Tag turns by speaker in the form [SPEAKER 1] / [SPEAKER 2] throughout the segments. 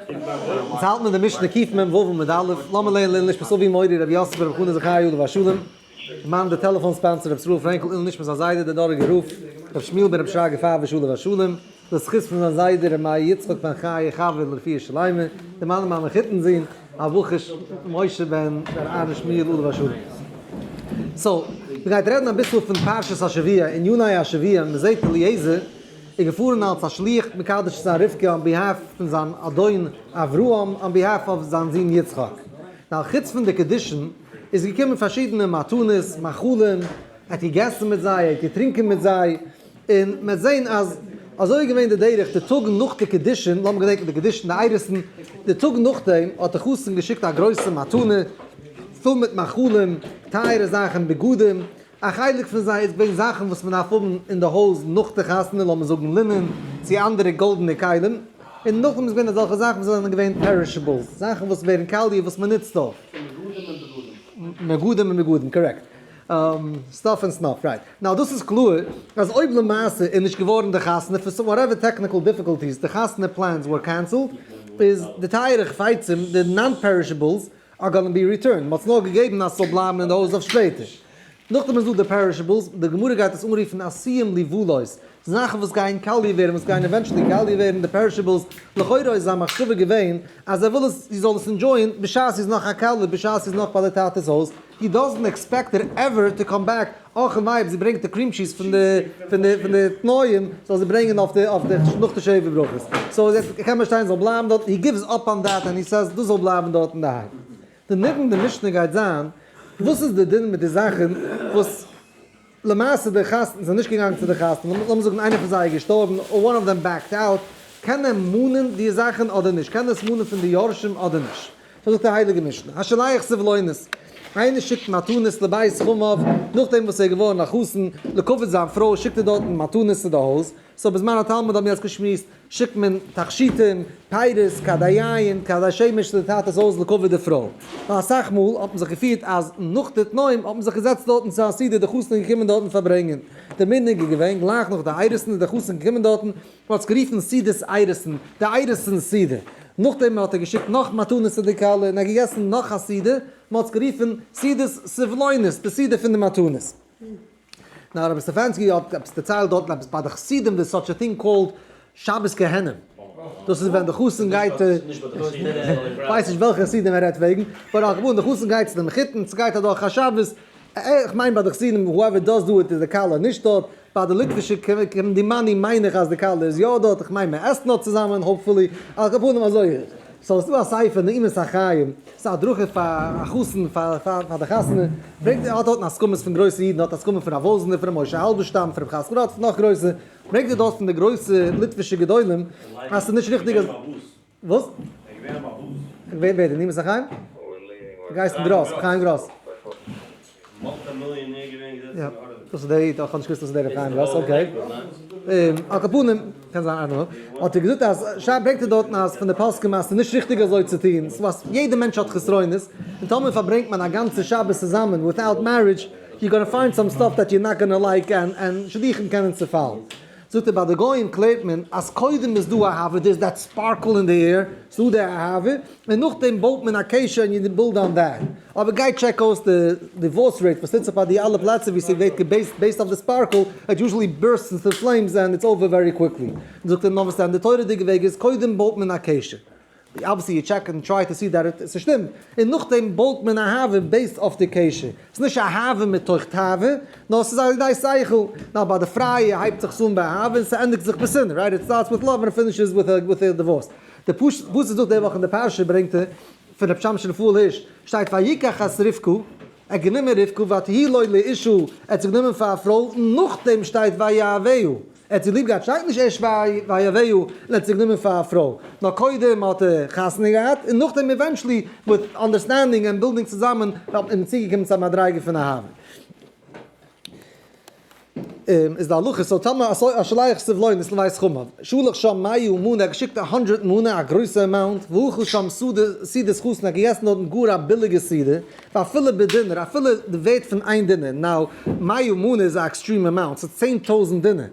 [SPEAKER 1] אונז האלטן אין די משנה קוף מ ו עמוד א', לאמיר לערנען לעילוי נשמת אבי מורי רבי יוסף ברב חנא זכרי' עליו השלום, למען די טעלעפאן sponsor רבי ישראל פרענקל לעילוי נשמת זיין זיידע דער דאראגער רב רבי שמואל בן רבי שרגא פייוויש עליו השלום, לזכות פון זיין זיידע רבי מאיר יצחק בן חיה חוה לרפואה שלימה, למען מיין מחותן זון הבחור משה בן ר' אהרן שמואל עליו השלום. so, מ'גייט רעדן אביסל פון פרשת השבוע, עניני השבוע, מ'זעט אליעזר איז געפארן אלס א שליח מקדש צו זיין רבקה on behalf פון זיין אדון אברהם on behalf of זיין זון יצחק. now חוץ פון די קידושין איז געקומען פארשידענע מתנות, מאכלים, ער האט געגעסן מיט זיי, ער האט געטרינקען מיט זיי, און מען וועט זען אז אזוי איז געווען די דרך, די טאג נאך די קידושין, לאמיר געדענקען די קידושין די אירוסין, די טאג נאכדעם האט די חתן געשיקט א גרויסע מתנה פול מיט מאכלים, טייערע זאכן, בגדים, א חלק פון זיי איז געווען זאכן וואס מען דארף האבן אין די הויז נאך די חתונה, לאמיר זאגן לינען, צו אנדערע גאלדענע כלים, און נאכדעם איז געווען אזעלכע זאכן וואס זענען געווען perishables, זאכן וואס ווערן קאליע וואס מען נוצט אויף. מגדים און בגדים, correct. stuff און snuff, right. now דאס איז קלאר אז אויב למעשה איז נישט געווארן די חתונה for whatever technical difficulties די חתונה plans were cancelled, איז די טייערע חפצים, די non perishables, are gonna be returned, מ'האט עס נאר געגעבן אז ס'זאל בלייבן אין די הויז אויף שפעטער. נאכדעם איז דא די perishables, די גמרא גייט עס אנרופן עשויים ליבלות, זאכן וואס גייען קאליע ווערן, וואס גייען eventually קאליע ווערן, די perishables, לכאורה איז זיין מחשבה געווען אז ער וויל עס זי זאל עס enjoy ען בשעת זי איז נאך א כלה, בשעת זי איז נאך ביי די טאטע'ס הויז, he doesn't expect her ever to come back, אך און וויי אויב זי ברענגט די cream cheese פון די פון די פון די תנאים זאל זי ברענגען אויף די אויף די נאך די שבע ברכות, so קען באשטיין זאל בלייבן דארט, he gives up on that and he says דאס זאל בלייבן דארט אינדערהיים. די נידון די משנה גייט זיין, וואס איז די דין מיט די זאכן וואס למעשה די חתן זענען נישט געגאנגען צו די חתן, לאמיר זאגן איינער פון זיי איז געשטארבן or one of them backed out, קען ער מאנען די זאכן אדער נישט, קען ער עס מאנען פון די יורשים אדער נישט. אזוי זאגט די הייליגע משנה, השולח סבלונות, איינער שיקט מתנות לבית חמיו, נאכדעם וואס ער איז געווארן א חתן, לכבוד זיין פרוי שיקט ער דארטן מתנות צו די הויז, so בזמן התלמוד האבן מיר יעצט געשמועסט, שיקט מען תכשיטים, פירות, כדי יין, כדי שמש צו די טאטע'ס הויז לכבוד די פרוי. ווייל אסאך מאל האט מען זיך געפירט אז נאך די תנאים האט מען זיך געזעצט דארטן צו א סעודה, די חתן איז געקומען דארטן פארברענגען. די מנהג איז געווען, גלייך נאך די אירוסין איז דער חתן געקומען דארטן, מען האט עס גערופן סעודת אירוסין, די אירוסין סעודה. נאכדעם האט ער געשיקט נאך מתנות צו די כלה און ער האט געגעסן נאך א סעודה, מען האט עס גערופן סעודת סבלונות, די סעודה פון די מתנות. נאר רבי סטעפאנסקי האט עפעס דערציילט דארטן עפעס ביי די חסידים there's such a thing called שבת גיהנום, דאס איז ווען די חתן גייט, כ'ווייס נישט וועלכע חסידים ער רעדט וועגן, but על כל פנים די חתן גייט צו די מחותן, ס'גייט אדורך א שבת, איך מיין ביי די חסידים whoever does do it איז די כלה נישט דארט, ביי די ליטווישע כמדומני מיין איך אז די כלה איז יא דארט, איך מיין מען עסט נאר צוזאמען hopefully, על כל פנים אזוי איז עס. so ס'איז דא א ספר נעימת החיים, ס'איז א הדרכה פאר א חתן פאר פאר די חתונה, ברענגט ער האט דארטן הסכמות פון גרויסע אידן, האט הסכמה פון רב וואזנער, פון ר' משה האלבערשטאם, פון ר' חזקל ראטה, פון נאך גרויסע, ברענגט ער דארט פון די גרויסע ליטווישע גדולים אז ס'איז נישט ריכטיג אז. וואס? ווער ווער? די נעימת החיים? גייסט גראס, חיים גראס. יא, דאס איז דער איד, איך האב נישט געוואוסט דאס איז דער ר' חיים גראס, okay. על כל פנים, קען זיין, I don't know, האט ער געזאגט אז, שרייבט ברענגט ער דארטן אז פון די פוסקים אז ס'איז נישט ריכטיג אזוי צו טון, ס'וואס יעדער מענטש האט חסרונות, און טאמער פארברענגט מען א גאנצע שבת צוזאמען without marriage, you gonna find some stuff that you not gonna like and שידוכים קענען צופאלן. זאגט ער ביי די גוים קלערט מען אז קודם איז דא אהבה there's that sparkle אין די air, ס'דא די אהבה, און נאכדעם בויט מען א קשר און you build on that. אבער גיי check אויס די divorce rate וואס טוט זיך ביי די אלע פלעצער ווי ס'ווערט גע base ט based אויף די sparkle, it usually bursts into flames and it's over very quickly. זאגט ער נאר די תורה'דיגע וועג איז קודם בויט מען א קשר, obviously you check and try to see that ס'שטימט, און נאכדעם בויט מען אהבה based אויף די קשר, ס'איז נישט אהבה מתוך תאווה, נאר ס'איז על ידי שכל, נאר ביי די פרייע הייבט זיך עס אן ביי אהבה און ס'ענדיגט זיך בשנאה, right? It starts with love and it finishes with a divorce. די פשט וואס איז דא די וואך אין די פרשה ברענגט ער פון רבי שמשון רפאל הירש, שטייט ויקח את רבקה, ער האט גענומען רבקה ותהי לו לאשה, ער האט זי גענומען פאר א פרוי, נאכדעם שטייט ויאהבה, ער האט זי ליב געהאט, שטייט נישט ערשט ויאהבה און ער האט זי גענומען פאר א פרוי, נאר קודם האט ער חתונה געהאט און נאכדעם eventually with understanding and building צוזאמען האט מען צוגעקומען צו א מדריגה פון אהבה. איז די הלכה so טאמער א שולח סבלונות לבית חמיו שלח שם מאה מנה ער האט געשיקט א הונדרעט מנה א גרויסע amount ואכל שם סעודה סעודת חתן ער האט געגעסן דארטן גאר א ביליגע סעודה ואפילו בדינר אפילו די ווערט פון איין דינר now מאה מנה איז א extreme amount ס'איז 10,000 דינר.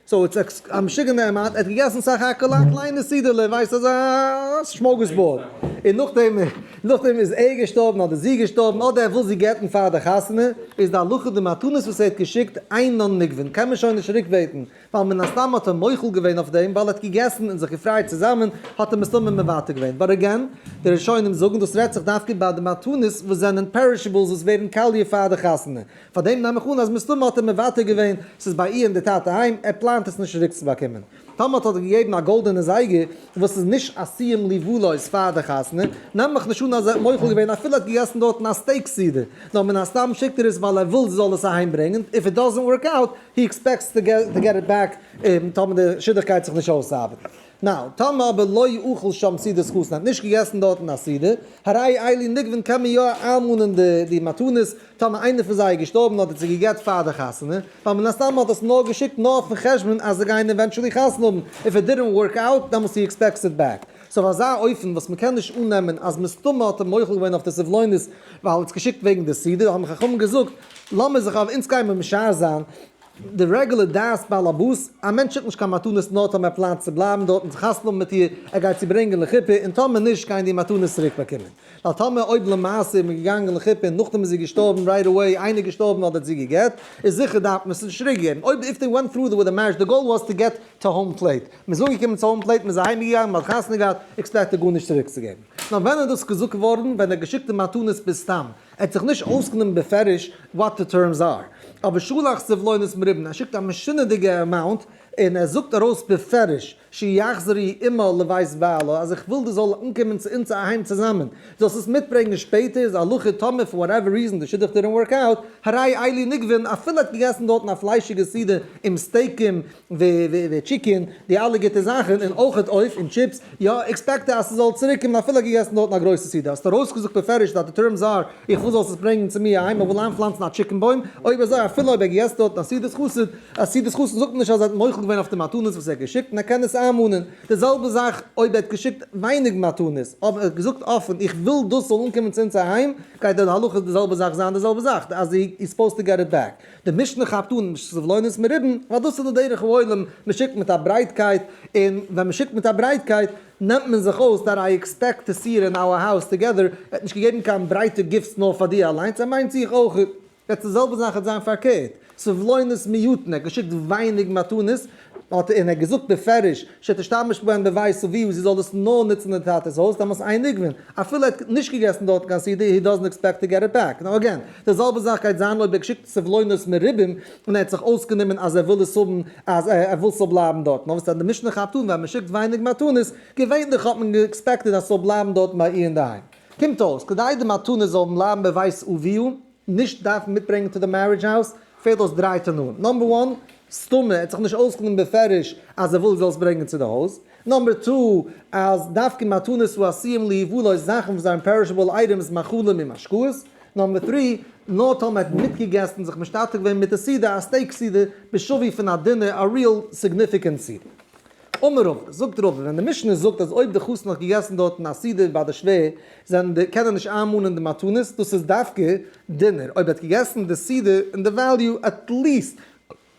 [SPEAKER 1] So it's א משוגענע amount, ער האט געגעסן סך הכל א קליינע סעודה'לע, ווייסט אזא smorgasbord, און נאכדעם נאכדעם איז ער געשטארבן אדער זי געשטארבן אדער ער וויל זי גט'ן פאר די חתונה, איז די הלכה די מתנות וואס ער האט געשיקט אינן נגבין קען מען שוין נישט צוריקבעטן, ווייל מן הסתם האט ער מוחל געווען אויף דעם ווייל ער האט געגעסן און זיך געפרייט צוזאמען האט ער מסתמא מוותר געווען, but again, די ראשונים זאגן דאס רעדט זיך דווקא ביי די מתנות וואס זענען perishables וואס ווערן קאליע פאר די חתונה, פאר דעם נעם איך אן אז מסתמא האט ער מוותר געווען, ס'איז ביי איהם די טאטע אהיים, ער פלאנט עס נישט צוריק צו באקומען. טאמער האט ער געגעבן א גאלדענע זייגער וואס איז נישט עשויים ליבלעות פאר די חתונה, נעם איך נישט אן אז ער האט מוחל געווען אפילו ער האט געגעסן דארטן א steak סעודה, נאר מן הסתם שיקט ער עס ווייל ער וויל זי זאל עס אהיים ברענגען, if it doesn't work out, he expects to get it back טאמער די שידוך גייט זיך נישט אויסארבעטן. Now, טאמער אבער לא אכל שם סעודת חתן האט נישט געגעסן דארטן א סעודה, הרי אלו נגבין קען מען יא איינמאנען די מתנות, טאמער איינער פון זיי איז געשטארבן אדער זיך געגט פאר די חתונה, ווייל מן הסתם האט עס נאר געשיקט נאר אויפן חשבון אז זיי גייען eventually חתונה האבן, if it didn't work out דעמאלטס he expects it back. So אויף אזא אופן וואס מ'קען נישט אננעמען אז מסתמא האט ער מוחל געווען אויף די סבלונות ווייל ער האט עס געשיקט וועגן די סעודה, האבן חכמים געזאגט, לאמיר זיך אויף אונז גיימער משער זיין די רעגולער דעת בעל הבית, א מענטש שיקט נישט קיין מתנות נאר טאמער ער פלאנט צו בלייבן דארט און זיך חתונה האבן מיט איר, ער גייט זי ברענגען לחופה, און טאמער נישט גייען די מתנות צוריק באקומען. ווייל טאמער אויב למעשה איז מען געגאנגען לחופה און נאכדעם איז זי געשטארבן right away, איינער געשטארבן אדער האט זי גע'גט, איז זיכער דארף מען עס נישט צוריק געבן. אויב if they went through with the marriage the goal was to get to home plate, מען איז אנגעקומען צו home plate, מען איז אהיים געגאנגען, מען האט חתונה געהאט, expect ער גארנישט צוריק צו געבן. נאר ווען איז דאס געזאגט געווארן? ווען ער האט געשיקט די מתנות בסתם. ער האט זיך נישט אויסגענומען בפירוש what the terms are, אבער שלח סבלונות מרובין, ער שיקט א משונה'דיגע amount, און ער זאגט ארויס בפירוש שיחזרו עמה לבית בעלה, אז איך וויל דאס זאל אנקומען צו אונז אהיים צוזאמען, זאלסט עס מיטברענגען שפעטער, איז הלכה טאמער for whatever reason די שידוך didn't work out, הרי אלו נגבין, אפילו ער האט געגעסן דארטן א פליישיגע סעודה עם סטעיקים ו chicken, די אלע גוטע זאכן, און אויכעט עוף און טשיפס, יא, expect ער אז ס'זאל צוריק קומען אפילו געגעסן דארטן א גרויסע סעודה, האסט ארויסגעזאגט בפירוש that the terms are, איך וויל זאלסט עס ברענגען צו מיר אהיים, איך וויל איינפלאנצן א chicken בוים, אויב אזוי אפילו אויב ער געגעסן דארטן א סעודת חסיד, א סעודת חתן זאגט מען נישט אז ער האט מוחל געווען אויף די מתנות וואס ער האט געשיקט און ער קען עס איינמאנען, די זעלבע זאך אויב ער האט געשיקט ווייניג מתנות, אבער ער האט געזאגט אפן איך וויל דאס זאל אנקומען צו אונז אהיים, גייט די הלכה די זעלבע זאך זיין די זעלבע זאך, אז he is supposed to get it back. די משנה כאפט אן סבלונות מרובין, ווייל דאס איז די דרך העולם, מען שיקט מיט א ברייטקייט, און ווען מען שיקט מיט א ברייטקייט, נעמט מען זיך אויס that I expect to see it in our house together, ער האט נישט געגעבן קיין ברייטע gifts נאר פאר דיר אליינס, ער מיינט זיך אויך. יעצט די זעלבע זאך וועט זיין פארקערט, סבלונות מועטין, ער האט געשיקט ווייניג מתנות, האט און ער האט געזאגט בפירוש, שתשתמש בהן בבית אביה, זי זאל דאס נאר נוצן אין טאטע'ס הויז, דאמאלס אין נגבין, אפילו ער האט נישט געגעסן דארטן קיין סעודה, he doesn't expect to get it back. Now again, די זעלבע זאך גייט זיין אויב ער האט געשיקט סבלונות מרובים, און ער האט זיך אויסגענומען אז ער וויל עס האבן, אז ער וויל ס'זאל בלייבן דארטן, אבער ס'האט די משנה כאפט אן ווען מ'שיקט ווייניג מתנות, געווענליך האט מען גע expected אז ס'זאל בלייבן דארטן ביי איר אינדערהיים. קומט אויס, כדי די מתנות זאלן בלייבן בבית אביה, נישט דארפן מיטברענגען to the marriage house, פעלט אויס דריי תנאים. Number one, סתמא, ער האט זיך נישט אויסגענומען בפירוש אז ער וויל זאלסט ברענגען צו די הויז. Number two, אז דווקא מתנות העשויים ליבלעות, זאכן וואס זענען perishable items, מאכלים און משקאות. Number three, נאר טאמער האט מיטגעגעסן, זיך משתתף געווען מיט די סעודה, א steak סעודה, בשווי פון א דינר, א real significant סעודה. אמר רבא, זאגט רבא, ווען די משנה זאגט אז אויב די חתן האט געגעסן דארטן א סעודה ביי די שווער, זענען די קען ער נישט איינמאנען די מתנות, דאס איז דווקא דינר, אויב ער האט געגעסן די סעודה אין די value at least,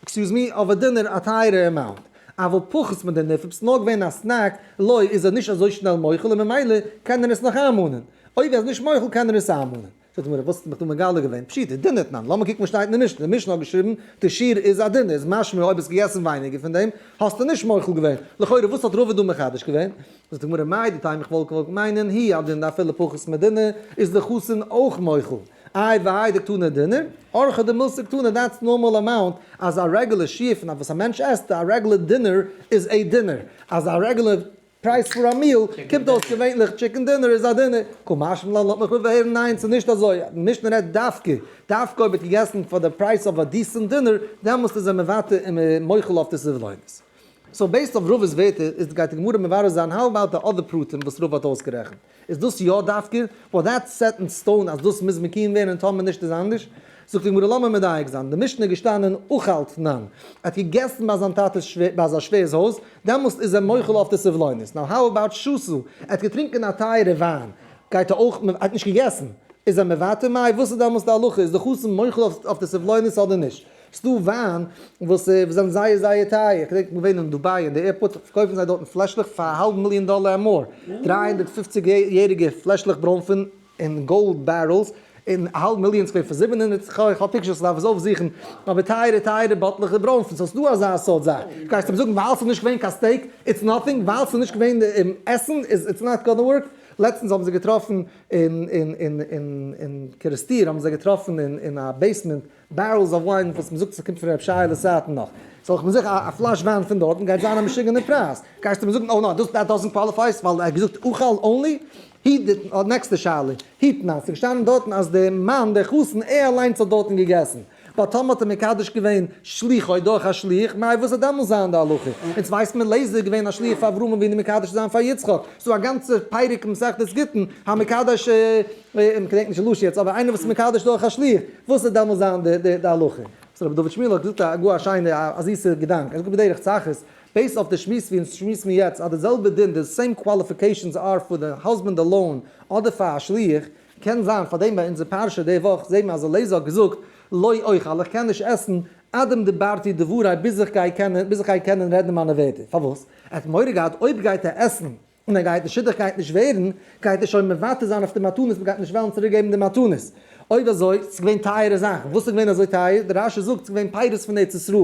[SPEAKER 1] excuse me, of a דינר א טייערע amount. אבל פחות מדינר, אויב ס'איז נאר געווען א snack, לא, איז ער נישט אזוי שנעל מוחל און ממילא קען ער עס נאך איינמאנען. אויב ער איז נישט מוחל קען ער עס איינמאנען. זאגט די גמרא, וואס האסטו מיך דא מגלה געווען? פשיטא, דינר תנן, לאמיר קוקן וואס שטייט אין די משנה, די משנה האט געשריבן, די שיעור איז א דינר, איז משמע אויב האסט געגעסן ווייניגער פון דעם, האסטו נישט מוחל געווען, לכאורה וואס האט רבא דא מחדש געווען? זאגט די גמרא, מהו דתימא איך וואלט געוואלט מיינען, הוא הדין דאפילו פחות מדינר, איז די חתן אויך מוחל, איי והאי דקתני דינר, אורחא דמילתא קתני that's normal amount, אז א רעגולער שיעור פון וואס א מענטש עסט, א רעגולער דינר איז a דינר, אז א רעגולער price פאר א meal קומט אויס געווענליך chicken dinner איז א דינר, קא משמע לן לאט מיך רבא הערן ניין ס'איז נישט אזוי, די משנה רעדט דווקא דווקא אויב האט געגעסן פאר די price of a decent דינר דעמאלסט איז ער מוותר און מוחל אויף די סבלונות. So based אויף רבא'ס ווערטער איז גייט די גמרא מברר זיין how about די other פרטים וואס רבא האט אויסגערעכנט איז דאס יא דווקא? Well that's set in stone אז דאס מוז מקוים ווערן און טאמער נישט איז אנדערש. זאגט די גמרא לאמיר מדייק זיין, די משנה איז געשטאנען אכל תנן, ער האט געגעסן ביי זיין טאטע'ס שווער ביי זיין שווער'ס הויז, דעמאלסט איז ער מוחל אויף די סבלונות, now how about שתה, ער האט געטרינקען א טייערע וויין, גייט ער אויך, ער האט נישט געגעסן, איז ער מוותר? מאי וואס איז דעמאלסט די הלכה, איז די חתן מוחל אויף די סבלונות אדער נישט? ס'דא וויין וואס זענען זייער זייער טייער, איך געדענק געווען אין דובאי אין די airport פארקויפן זיי דארטן פלעשלעך פאר א האלב מיליאן דאלער and more, 350 יעריגע פלעשלעך ברוינפן אין gold barrels, און א האלב מיליאן ס'געווען פאר 700, איך האב pictures כ'דארף עס אויפזוכן, אבער טייערע טייערע באטלעך ברוינפן, so ס'דא אזא סארט זאך, גייסטו מיר זאגן ווייל ס'איז נישט געווען קיין steak it's nothing, ווייל ס'איז נישט געווען עסן איז it's not gonna work, לעצטנס האבן זיי געטראפן אין אין אין אין קערעסטיר האבן זיי געטראפן אין א basement barrels of wine וואס מ'זאגט ס'קומט פון ר' שייעלע'ס צייטן נאך. זאל איך מיר זיך א פלאש וויין פון דארטן גייט זיין א משוגענע פרייז. גייסטו מיר זאגן oh no דאס that doesn't qualify ווייל ער האט געזאגט אכל only? הי די נעקסטע שאלה. היתנן ס'איז געשטאנען דארטן אז די מאן דער חתן ער אליינס האט דארטן געגעסן. but טאמער האט ער מקדש געווען שליחו דורך א שליח, מאי וואס זאל דעמאלס זיין די הלכה? אונז ווייסט מען לעזער איז געווען א שליח פאר אברהם אבינו מקדש צו זיין פאר יצחק. ס'דא א גאנצע פרק מסכת גיטין המקדש איך געדענק נישט די לשון יעצט, אבער איינער וואס איז מקדש דורך א שליח, וואס וועט דעמאלס זיין די הלכה? so רבי דוד שמואל האט געזאגט א גאר א שיינע א זיסע געדאנק, ער זאגט בדרך צחות, based אויף די שמועס ווי אונז שמועסן מיר יעצט אז די זעלבע דין, די same qualifications are for the husband alone אדער פאר א שליח, קען זיין פאר דעם ביי אונזער פרשה די וואך זעהט מען אז אליעזר האט געזאגט לא אוכל איך קען נישט עסן עד דברתי דברי ביז איך גיי קענען ביז איך גיי קענען רעדן מיינע ווערטער, פארוואס? ער האט מורא געהאט אויב גייט ער עסן און ער גייט די שידוך גייט נישט ווערן, גייט ער שוין מוותר זיין אויף די מתנות, מ'גייט נישט וועלן צוריק געבן די מתנות. אויב אזוי, ס'איז געווען טייערע זאכן. וואס איז געווען אזוי טייער? דער רש"י זאגט, ס'איז געווען פירות פון ארץ ישראל.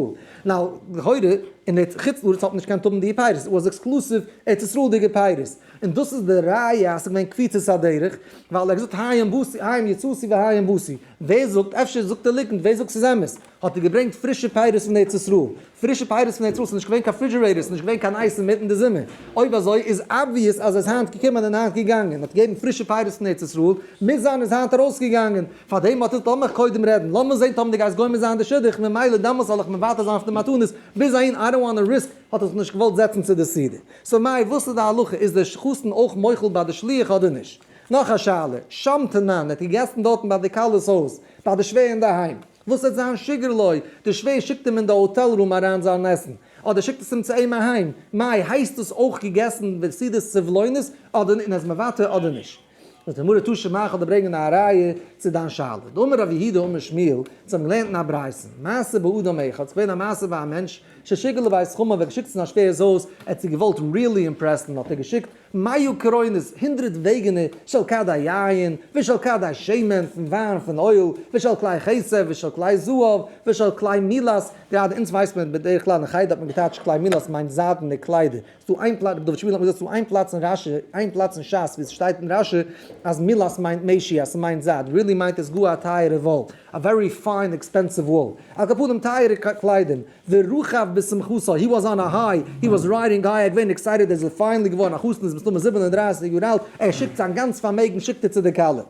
[SPEAKER 1] now, לכאורה, אין ארץ חוץ לארץ האט מען נישט געקענט האבן די פירות, it was exclusive ארץ ישראל'דיגע פירות. און דאס איז די ראיה אז ס'איז געווען קפיצת הדרך, ווייל ער האט געזאגט היום באתי, היום יצאתי והיום באתי. ווער זאגט? אפשר זאגט ער ליגנט, ווער זאגט ס'איז אמת? האט ער געברענגט פרישע פירות פון ארץ ישראל. פרישע פירות פון ארץ ישראל, ס'איז נישט געווען קיין refrigerator, ס'איז נישט געווען קיין אייז אינמיטן די זומער. אויב אזוי איז obvious אז ער איז היינט געקומען און היינט געגאנגען. האט געגעבן פרישע פירות פון ארץ ישראל, מוז זיין איז היינט ארויסגעגאנגען. פארדעם האט ער געזאגט לאמיך קודם רעדן, לאמיר זען טאמער דו גייסט גומר זיין די שידוך, ממילא דעמאלס זאל איך מוותר זיין אויף די מתנות, ביז אהין I don't wanna risk, האט ער זיך נישט געוואלט זעצן צו די סעודה. so מאי וואס איז די הלכה, איז דער חתן אויך מוחל ביי די שליח אדער נישט? נאך א שאלה, שם תנן, ער האט געגעסן דארטן ביי די כלה'ס הויז, ביי די שווער אינדערהיים. וואס וועט זיין שיגר לו, די שווער שיקט אים אין די hotel room אריין זיין עסן, אדער שיקט עס אים צו אים אהיים, מאי הייסט דאס אויך געגעסן בסעודת סבלונות, אדער און איז מוותר אדער נישט? זאגט די גמרא תא שמע כ'וועל דיר ברענגען א ראיה צו דיין שאלה, דאמר רב יהודה אמר שמואל, אונז האבן געלערנט אין א ברייתא, מעשה באדם אחד, ס'איז געווען א מעשה ביי א מענטש, ששיגר לבית חמיו, ער האט געשיקט צו זיין שווער'ס הויז, ער האט זי געוואלט really impress ן, האט ער געשיקט מאה קרונות, 100 וועגענער, של כדי יין, ושל כדי שמן, פון וויין, פון oil, ושל כלי כסף, ושל כלי זהב, ושל כלי מילת, גראדע אונז ווייסט מען בדרך כלל אין חדר האט מען געטייטשט כלי מילת מיינט זיידענע קליידער, ס'דא איין פלאץ, רבי דוד שמידל האט מיר געזאגט ס'דא איין פלאץ אין רש"י, איין פלאץ אין ש"ס ווי ס'שטייט אין רש"י אז מילת מיינט משי אז ס'מיינט זייד, really מיינט עס גאר א טייערע וואל, א very fine expensive wool, על כל פנים טייערע קליידער. ורכב בשמחתו, he was on a high, he was riding high, ער איז געווען excited ער איז finally געווארן א חתן, איז מסתמא 37 יאר אלט, ער שיקט זיין גאנץ פארמעגן שיקט ער צו די כלה.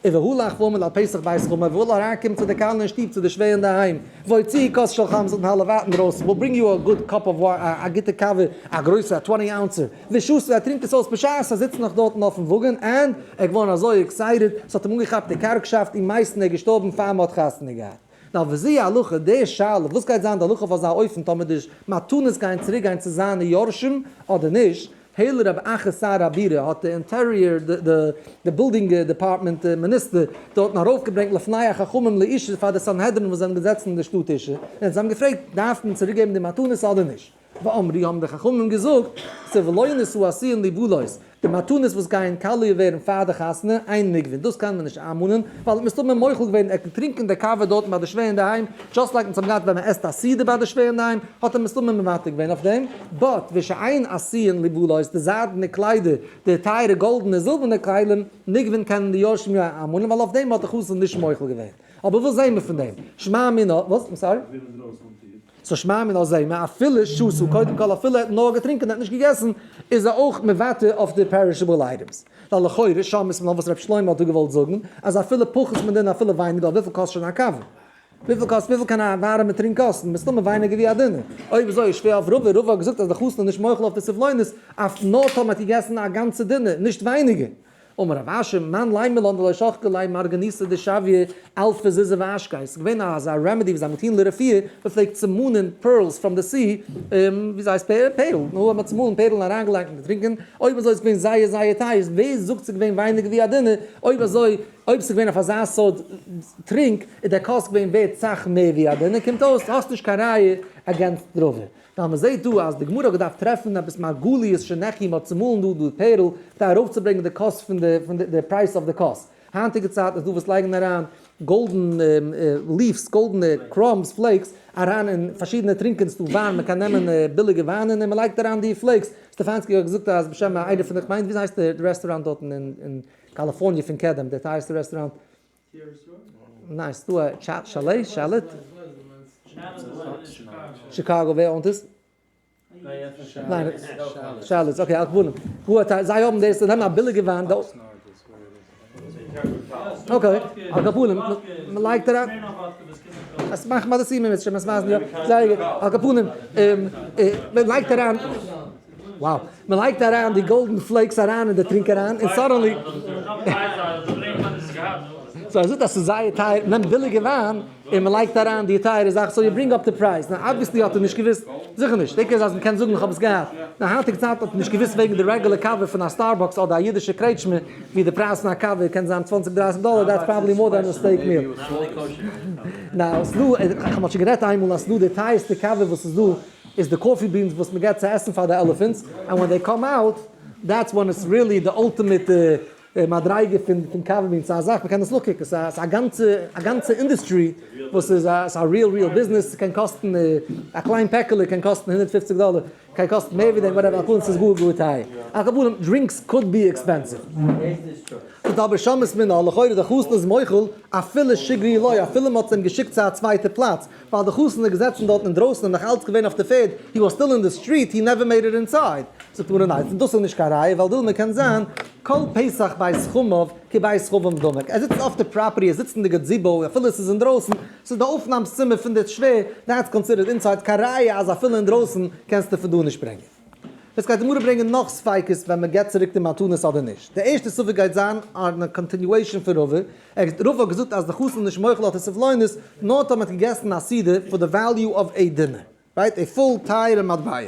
[SPEAKER 1] והלך ועמד על פתח בית חמיו, וויל אריינקומען צו די כלה אין שטוב צו די שווער אינדערהיים, והוציא כוס של חמין זאגט הלא ווייט אינדרויסן, we'll bring you a good cup of א גוטע קאווע, א גרויסע, א 20 ounce ער, ושתה, ער טרינקט עס אויס בשעת ער זיצט נאך דארטן אויפן וואגן, and ער איז געווארן אזוי excited, ס'האט אים אנגעכאפט די קארגשאפט ומת און ער איז געשטארבן פאר מ'האט חתונה געהאט. נאר וזו הלכה, די שאלה וואס גייט זיין די הלכה אויף אזא אופן טאמער די מתנות גייען צוריק גיין צו זיינע יורשים אדער נישט, העלה רב אחא שר הבירה האט די interior די building department מיניסטער דארטן ארויפגעברענגט לפני החכמים לאישה פאר די סנהדרין וואס זענען געזעצן אין די שטאט אישה, און זיי האבן געפרעגט דארף מען צוריק געבן די מתנות אדער נישט. ואמרו האבן די חכמים געזאגט, סבלונות העשויין ליבלות, די מתנות וואס גייען קאליע ווערן פאר די חתונה, אין נגבין, דאס קען מען נישט איינמאנען, ווייל מסתמא מוחל געווען ער קען טרינקען די קאווע דארטן ביי די שווער אינדערהיים, just like אונז האבן געהאט ווען מען עסט א סעודה ביי די שווער אינדערהיים, האט ער מסתמא מוותר געווען אויף דעם, but ושאין עשויין ליבלות, די זיידענע קליידער, די טייערע גאלדענע זילבערנע כלים, נגבין קענען די יורשים יא איינמאנען, ווייל אויף דעם האט די חתן נישט מוחל געווען. אבער וואס זעהן מיר פון דעם? שמע מינה, וואס? I'm sorry? so שמע מינה זעהן מיר אפילו שתה, קודם כל אפילו ער האט נאר געטרינקען ער האט נישט געגעסן, איז ער אויך מוותר אויף די perishable items. ווייל לכאורה שמעת מינה וואס ר' שלמה האט דא געוואלט זאגן, אז אפילו פחות מדינר אפילו ווייניגער, וויפיל קאסט שוין א קאווע? וויפיל קאסט וויפיל קען א ווארעמע טרינק קאסטן? מסתמא ווייניגער ווי א דינר. אויב אזוי איז שווער אויף רבא, רבא האט געזאגט אז די חתן איז נישט מוחל אויף די סבלונות, אויף נאר טאמער האט געגעסן א גאנצע דינר, נישט ווייניגער. אמר רב אשי, מאן לימא לן דלא שחקי ליה מרגניתא דשויא אלפא זוזי ואשקיה, ס'איז געווען אזא remedy וואס זיי האבן געטון לרפואה, מען פלעגט צומאלן pearls from the sea, ווי זיי הייסט פערל, נו האט מען צומאלן פערל און אריינגעלייגט אין די טרינקען, אויב אזוי איז געווען זייער זייער טייער, ווער זאגט ס'איז געווען ווייניגער ווי א דינר, אויב אזוי. אויב ס'איז געווען אויף אזא סארט טרינק איז דער כוס געווען ווערט סאך מער ווי א דינר, קומט אויס האסט נישט קיין ראיה against רבא. ווייל מ'זעט דא אז די גמרא האט געדארפט טרעפן עפעס מרגליות שנחו מ'האט צומאלן דא די פערל כדי ארויפצוברענגען די cost פון די פון די price אויף די כוס. היינטיגע צייטן איז דא וואס לייגן אריין golden leaves, גאלדענע crumbs, flakes, אריין אין פארשידענע טרינקען, ס'דא וויין, מ'קען נעמען ביליגע וויינען און מ'לייגט אריין די flakes. סטעפאנסקי האט געזאגט אז בשם איינער פון די, כ'מיין וויאזוי הייסט די רעסטוראנט דארטן אין קאליפארניע פון קדם, די טייערסטע רעסטוראנט? ניין, ס'דא א chalet, chalet? שיקאגא, ווער own ט עס? ניין, שאלות, okay, על כל פנים. זיי האבן דאס, זיי נעמען א ביליגע וויין. okay, על כל פנים, מען לייגט אריין. עס מאכט מען דאס אימער מיט שמות מייזן, יא, זייער גוט. על כל פנים, מען לייגט אריין, wow, מען לייגט אריין די golden flakes אריין אין די טרינק אריין, און suddenly, so ער זאגט אז ס'איז זייער טייער, נעמט ביליגע וויין, און מען לייגט אריין די טייערע זאך, so you bring up די price, now obviously האט ער נישט געוואוסט, זיכער נישט, די עיקר איז אז מען קען זאגן איך האב עס געהאט, נאר היינטיגע צייט האט מען נישט געוואוסט וועגן די רעגולער קאווע פון א סטארבאקס אדער א אידישע קרעטשמע ווי די פרייז פון א קאווע קען זיין צוואנציג דרייסיג דאלער, that's probably more than a steak meal. Now ס'דא, איך האב שוין גערעדט איינמאל אז ס'דא די טייערסטע קאווע וואס איז דא איז די coffee beans וואס מען געבט צו עסן פאר די elephants, and when they come out that's when it's really די ultimate מדריגה פון קאווע beans, ס'איז א זאך מ'קען עס נאכקוקן, ס'איז א גאנצע א גאנצע industry וואס איז א ס'איז א real real business, ס'קען קאסטן א קליין פעקעלע קען קאסטן 150 דאלער, קען קאסטן מער ווי דעם, whatever, על כל פנים ס'איז גאר גאר טייער, על כל פנים drinks could be expensive. זאגט אבער שמעת מינה, לכאורה די חתן איז מוחל אפילו שיגרוה לו, אפילו מ'האט עס אים געשיקט צו א צווייטע פלאץ, ווייל די חתן איז געזעצן דארטן אינדרויסן און נאך אלץ געווען אויף די פערד, he was still in the street, he never made it inside. זאגט די גמרא ניין, דאס איז נישט קיין ראיה, ווייל דילמא קען זיין כל פתח בית חמיו כבית חמיו דמי, ער זיצט אויף די property, ער זיצט אין די gazebo, אפילו עס איז אינדרויסן, ס'איז די אויפנאמס צימער פון די שווער, that's considered inside, קיין ראיה אז אפילו אינדרויסן קענסטו פון דא נישט ברענגען. יעצט גייט די גמרא ברענגען נאך ספיקות ווען מען געבט צוריק די מתנות אדער נישט. די ערשטע ספק גייט זיין א continuation פון רבא, רבא האט געזאגט אז די חתן איז נישט מוחל אויף די סבלונות נאר טאמער מען האט געגעסן א סעודה for די value of a דינר, right? א full טייערע מטבע.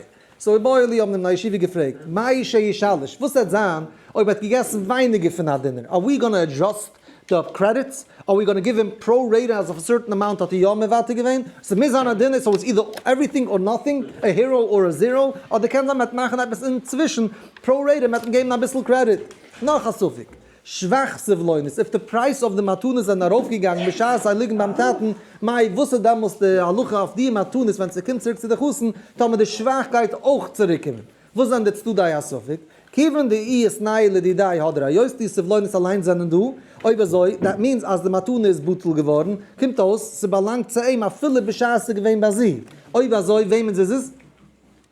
[SPEAKER 1] so איבעיא להו האבן די בני ישיבה געפרעגט, מהו שישלש, וואס וועט זיין אויב ער האט געגעסן ווייניגער פון א דינר, are we gonna adjust די credits? Are we gonna give him pro rata אז אויף א certain amount האט ער יא מוותר געווען? ס'מוז זיין א דינר, so it's either everything or nothing, a hero or a zero, אדער קען זיין מ'וועט מאכן עפעס אינצווישן, pro rata, מ'וועט אים געבן אביסל קרעדיט. נאך א ספק. שבח סבלונות, if די price אויף די מתנות זענען ארויפגעגאנגען בשעת זיי ליגן ביים טאטן, מאי וואס איז דעמאלס די הלכה אויף די מתנות ווען ס'קומט צוריק צו די חתן, טאמער די שבח גייט אויך צוריקקומען? וואס זענען די צדדי הספק? כיוון דאיתנהו לדידיה הדרי, היות די סבלונות אליינס זענען דא, אויב אזוי, that means אז די מתנה איז בטל געווארן, קומט אויס, ס'באלאנגט צו אים אפילו בשעת ס'איז געווען ביי זי. אויב אזוי, וועמענס איז עס?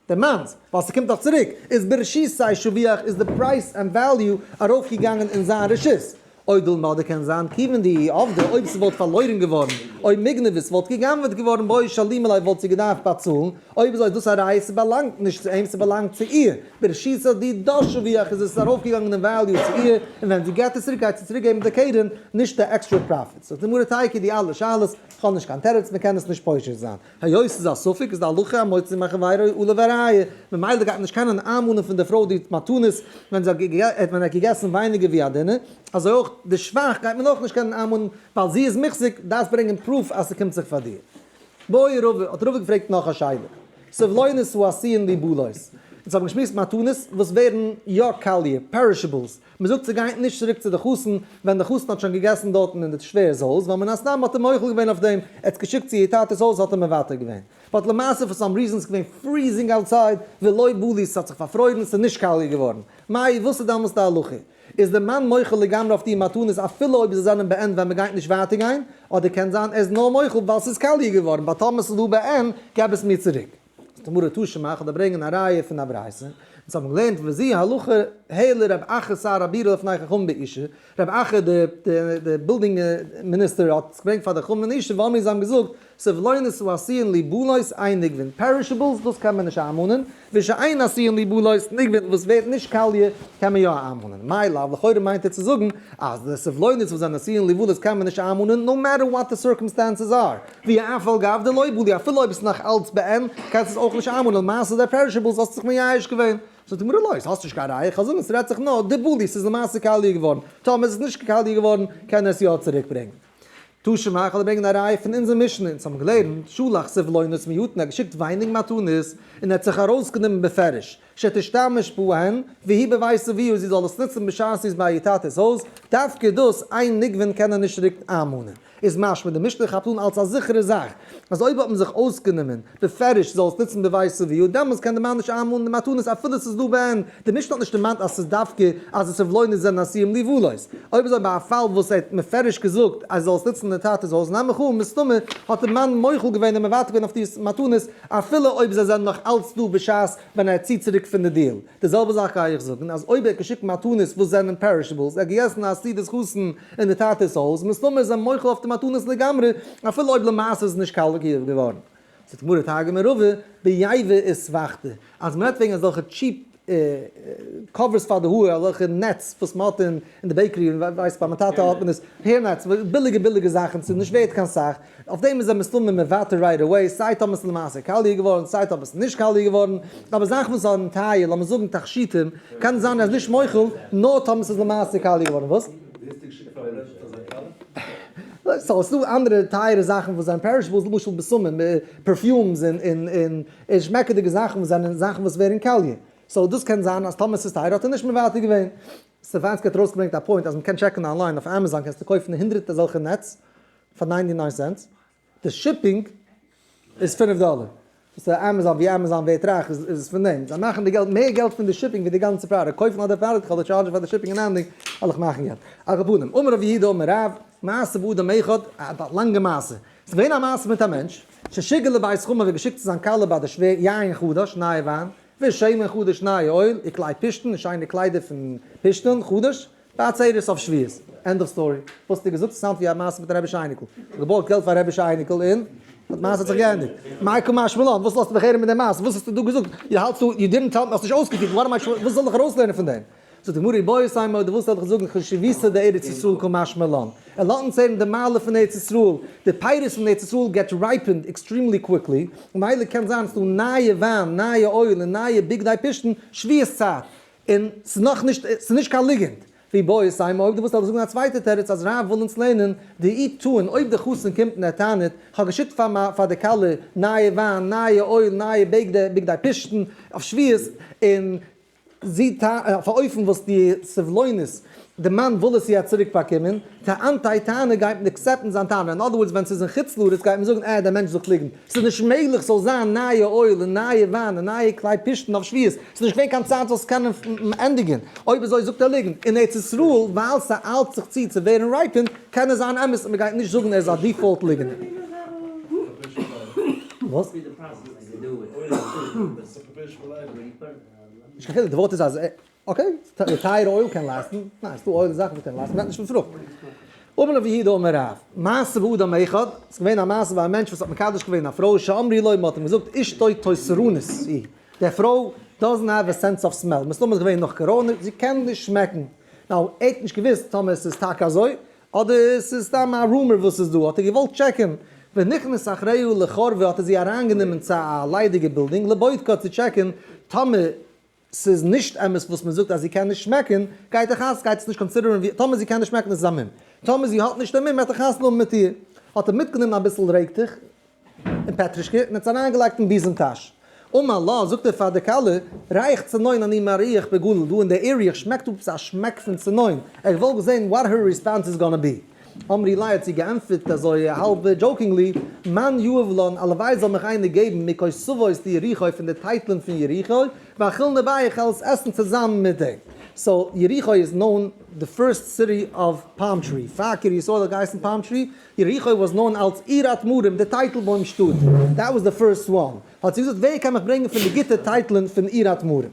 [SPEAKER 1] די מאנ'ס, ווייל ס'קומט דאך צוריק, איז ברשותיה שביח איז די price and value ארויפגעגאנגען אין זיין רשות. או דילמא אדער קען זיין כיוון דאי אבדה אויב ס'וואלט פארלוירן געווארן, או מיגנבא ס'וואלט גע'גנב'עט געווארן בעי שלומי ליה וואלט זי געדארפט באצאלן, אויב אזוי איז דאס א ראיה ס'באלאנגט נישט צו אים ס'באלאנגט צו איר, ברשותא דידה שביח איז עס ארויפגעגאנגען אין value צו איר, און ווען זי געט עס צוריק גייט זי צוריק געבן די קרן, נישט די extra profit. זאגט די גמרא תיקו די אלע שאלות, כ'האב נישט קיין תירוץ מ'קען עס נישט פושט זיין. היות ס'איז א ספק איז די הלכה המוציא מחבירו עליו הראיה, ממילא גייט מען נישט קענען איינמאנען פון די פרוי די מתנות ווען זי האט ווען ער האט געגעסן ווייניגער ווי א דינר, אזוי אויך די שבח גייט מען אויך נישט קענען איינמאנען ווייל זי איז מוחזק, דארפסט ברענגען proof אז ס'קומט זיך פאר דיר. בעי רבא, האט רבא געפרעגט נאך א שאלה, סבלונות העשויין ליבלות, אונז האבן געשמועסט מתנות וואס ווערן יא קאליע, perishables, מען זאגט ס'גייט נישט צוריק צו די חתן ווען די חתן האט שוין געגעסן דארטן אין די שווער'ס הויז, ווייל מן הסתם האט ער מוחל געווען אויף דעם, ער האט עס געשיקט צו איר טאטע'ס הויז האט ער מוותר געווען. But למעשה for some reason ס'געווען freezing outside, ולא בלו ס'האט זיך פארפרוירן ס'איז נישט קאליע געווארן. מאי וואס איז דעמאלס די הלכה? איז די מאן מוחל לגמרי אויף די מתנות אפילו אויב זיי זענען בעין ווען מ'גייט נישט ווייטער גיין? אדער קען זיין ער איז נאר מוחל ווייל ס'איז קאליע געווארן, but טאמער ס'איז דא בעין געב עס מיר צוריק. זאגט די גמרא תא שמע, כ'וועל דיר ברענגען א ראיה פון א ברייתא, אונז האבן געלערנט וזו הלכה העלה רב אחא שר הבירה לפני חכמים באושא, רב אחא די building minister האט עס געברענגט פאר די חכמים אין אושא, ואמרו זיי האבן געזאגט, סבלונות העשויין ליבלות אין נגבין, perishables דאס קען מען נישט איינמאנען, ושאין עשויין ליבלות נגבין וואס ווערט נישט קאליע קען מען יא איינמאנען, מאי לאו לכאורה מיינט ער צו זאגן אז די סבלונות וואס זענען עשויין ליבלות קען מען נישט איינמאנען no matter what the circumstances are. ואף על גב דלא בלו, אפילו אויב עס איז נאך אלץ בעין, קענסטו עס אויך נישט איינמאנען, למעשה די perishables האסטו זיך מייאש געווען. זאגט די גמרא לא, האסט נישט קיין ראיה, כ'זאג עס רעדט זיך נאר דבלי, ס'איז למעשה קאליע געווארן, טאמער איז עס נישט קאליע געווארן קען ער עס יא צוריק ברענגען. תא שמע, כ'וועל דיר ברענגען א ראיה פון אונזער משנה, אונז האבן געלערנט, שלח סבלונות מועטין, ער האט געשיקט ווייניג מתנות, און ער האט זיך ארויסגענומען בפירוש, שתשתמש בהן, והיא בבית אביה, זי זאל עס נוצן בשעת זי איז ביי איר טאטע'ס הויז, דווקא דאס, אין נגבין קען ער נישט צוריק איינמאנען. איז משמע די משנה כאפט אן אלס א זיכערע זאך אז אויב האט מען זיך אויסגענומען בפירוש זאל עס נוצן בבית אביה דעמאלס קען די מאן נישט איינמאנען די מתנות אפילו ס'איז דא בעין, די משנה האט נישט דערמאנט אז ס'איז דווקא אז די סבלונות זענען עשויים לבלות. אויב אזוי ביי א פאל וואס ער האט מפרש געזאגט אז זאל עס נוצן אין די טאטע'ס הויז נעם איך אן מסתמא האט די מאן מוחל געווען און מוותר געווען אויף די מתנות אפילו אויב זיי זענען נאך אלץ דא בשעת ווען ער ציט צוריק פון די deal. די זעלבע זאך גיי איך זאגן אז אויב ער האט געשיקט מתנות וואס זענען perishables, ער האט געגעסן א סעודת חתן אין די טאטע'ס הויז, מסתמא איז ער מוחל אויף די מתנות לגמרי, אפילו אויב למעשה איז עס נישט קאליע געווארן. זאגט די גמרא תרגמא רבא, ביבא וסבכתא, אז מ'רעדט וועגן אזעלכע cheap covers פאר די האר, אזעלכע nets וואס מ'האט אין די bakery, ווייסט ביי מיין טאטע האט מען עס, hair nets, ביליגע ביליגע זאכן, ס'איז נישט ווערט קיין סאך, אויף דעם איז ער מסתמא מוותר right away, סיי טאמער ס'איז למעשה קאליע געווארן, סיי טאמער ס'איז נישט קאליע געווארן, אבער זאכן וואס זענען טייער, לאמיר זאגן תכשיטים, קען זיין ער איז נישט מוחל, נאר טאמער ס'איז למעשה קאליע געווארן, וואס? so ס'איז דא אנדערע טייערע זאכן וואס זענען perishables, למשל בשמים, perfumes און און שמעקעדיגע זאכן וואס זענען זאכן וואס ווערן קאליע, so דאס קען זיין אז טאמער ס'איז טייער האט ער נישט מוותר געווען. סטעפאנסקי האט ארויסגעברענגט א point אז מ'קען טשעקן אנליין אויף Amazon קענסטו קויפן הונדרעט אזעלכע nets פאר 99 cents, די shipping איז 5 דאלער, דאס איז Amazon, ווי Amazon ווערט רייך איז פון דעם, זיי מאכן די געלט מער געלט פון די shipping ווי די גאנצע product, קויפן אדער product איך וועל דיר טשארדזשן פאר די shipping און ענדיג וועל איך מאכן געלט. על כל פנים, אמר רב יהודה אמר רב, מעשה באדם אחד, א לאנגע מעשה, ס'איז געווען א מעשה מיט א מענטש, ששיגר לבית חמיו האט געשיקט צו זיין כלה ביי די שווער יין חדש, נייע וויין, ושמן חדש נייע oil, וכלי פשתן, און שיינע קליידער פון פשתן, חדש, בעצרת אויף שבועות. end of story. וואס האסטו געזאגט? ס'sound ווי א מעשה מיט א רבי'שע אייניקל. כ'האב געבארגט געלט פאר א רבי'שע אייניקל און די מעשה האט זיך געענדיגט. מאי קא משמע לן? וואס לאזטו מיך הערן מיט די מעשה? וואס האסטו דא געזאגט? דו האלטסט דא, you didn't tell me, האסט נישט אויסגעפירט, what am I וואס זאל איך ארויסלערנען פון דעם? זאגט די גמרא, איבעית אימא, דו ווילסט זאל איך זאגן חשיבותא דארץ ישראל קא משמע לן. ער לאזט אונז הערן די מעלה פון ארץ ישראל, די פירות פון ארץ ישראל get ripened extremely quickly, ממילא קען זיין ס'דא נייע וויין, נייע oil און נייע בגדי פשתן שבועות צייט, און ס'איז נאך נישט, ס'איז נישט קיין ליגענט. ואיבעית אימא, אויב דו ווילסט אבער זאגן א צווייטע תירוץ אז רב וויל אונז לערנען דאי טעין, אויב די חתן קומט און ער טענה'ט, כ'האב געשיקט פאר מיין פאר די כלה נייע וויין, נייע oil, נייע בגדי בגדי פשתן אויף שבועות, און זי טענה'ט אויף א אופן וואס די סבלונות, די מאן וויל עס יעצט צוריק באקומען, טענתיה טענה גייט מען accept ן זיין טענה, in other words ווען ס'איז אין חוץ לארץ גייט מען זאגן אה דער מענטש זאגט ליגנט, ס'איז נישט מעגליך ס'זאל זיין נייע oil און נייע וויין און נייע כלי פשתן אויף שבועות, ס'איז נישט געווען קיין צייט זאלסט קענען ענדיגן, אויב אזוי זאגט ער ליגנט, אין ארץ ישראל ווייל ס'איילט זיך צו צו ווערן ripened קען עס זיין אמת און מ'גייט נישט זאגן ער איז א default ליגנער. וואס? נישט קיין חילוק, די ווארט איז אז okay, די טייערע oil קען last ן, ניין ס'דא oil זאכן וואס קענען last ן, מ'רעדט נישט פון פרוכט. אמר רב יהודה אמר רב, מעשה באדם אחד, ס'איז געווען א מעשה ביי א מענטש וואס האט מקדש געווען א פרוי, שאמרו לו, מ'האט אים געזאגט אשתו תוסרנית היא, די פרוי doesn't have a sense of smell, מסתמא איז געווען נאך קאראנע, זי קען נישט שמעקן, now ער האט נישט געוואוסט טאמער ס'איז טאקע אזוי, אדער ס'איז סתם א rumor וואס איז דא, האט ער געוואלט טשעקן, ונכנס אחריה לחורבה האט ער זי אריינגענומען צו א ליידיגע בילדינג לבודקה צו טשעקן טאמער ס'איז נישט אמת וואס מ'זאגט אז זי קען נישט שמעקן, גייט ער חתונה, גייט עס נישט consider ן ווי, טאמער זי קען נישט שמעקן איז עס א מום, טאמער זי האט נישט די מום וועט ער חתונה האבן מיט איר, האט ער מיטגענומען אביסל רעגטיך און פעטרישקע און האט עס אריינגעלייגט אין ביזעם טאש. אמר לה, זאגט ער פאר די כלה, ריח צנון אני מריח בגליל, דא אין די area שמעקט אפ א שמעק פון צנון, איך וואלט געזען what her response is gonna be. אמרה ליה האט זי געענטפערט אזוי האלב jokingly, מאן יהב לן, הלוואי זאל מיך איינער געבן מכותבות דיריחו פון די טייטלען פון יריחו, ואכילנא ביה איך וועל עס עסן צוזאמען מיט דעם. so יריחו איז known the first city of palm tree, פאר קרית יואל האט געהייסן palm tree, יריחו was known אלס עיר התמרים, די טייטלבוים שטאט, that was the first one. האט זי געזאגט ווער קען מיך ברענגען פון די גוטע טייטלען פון עיר התמרים?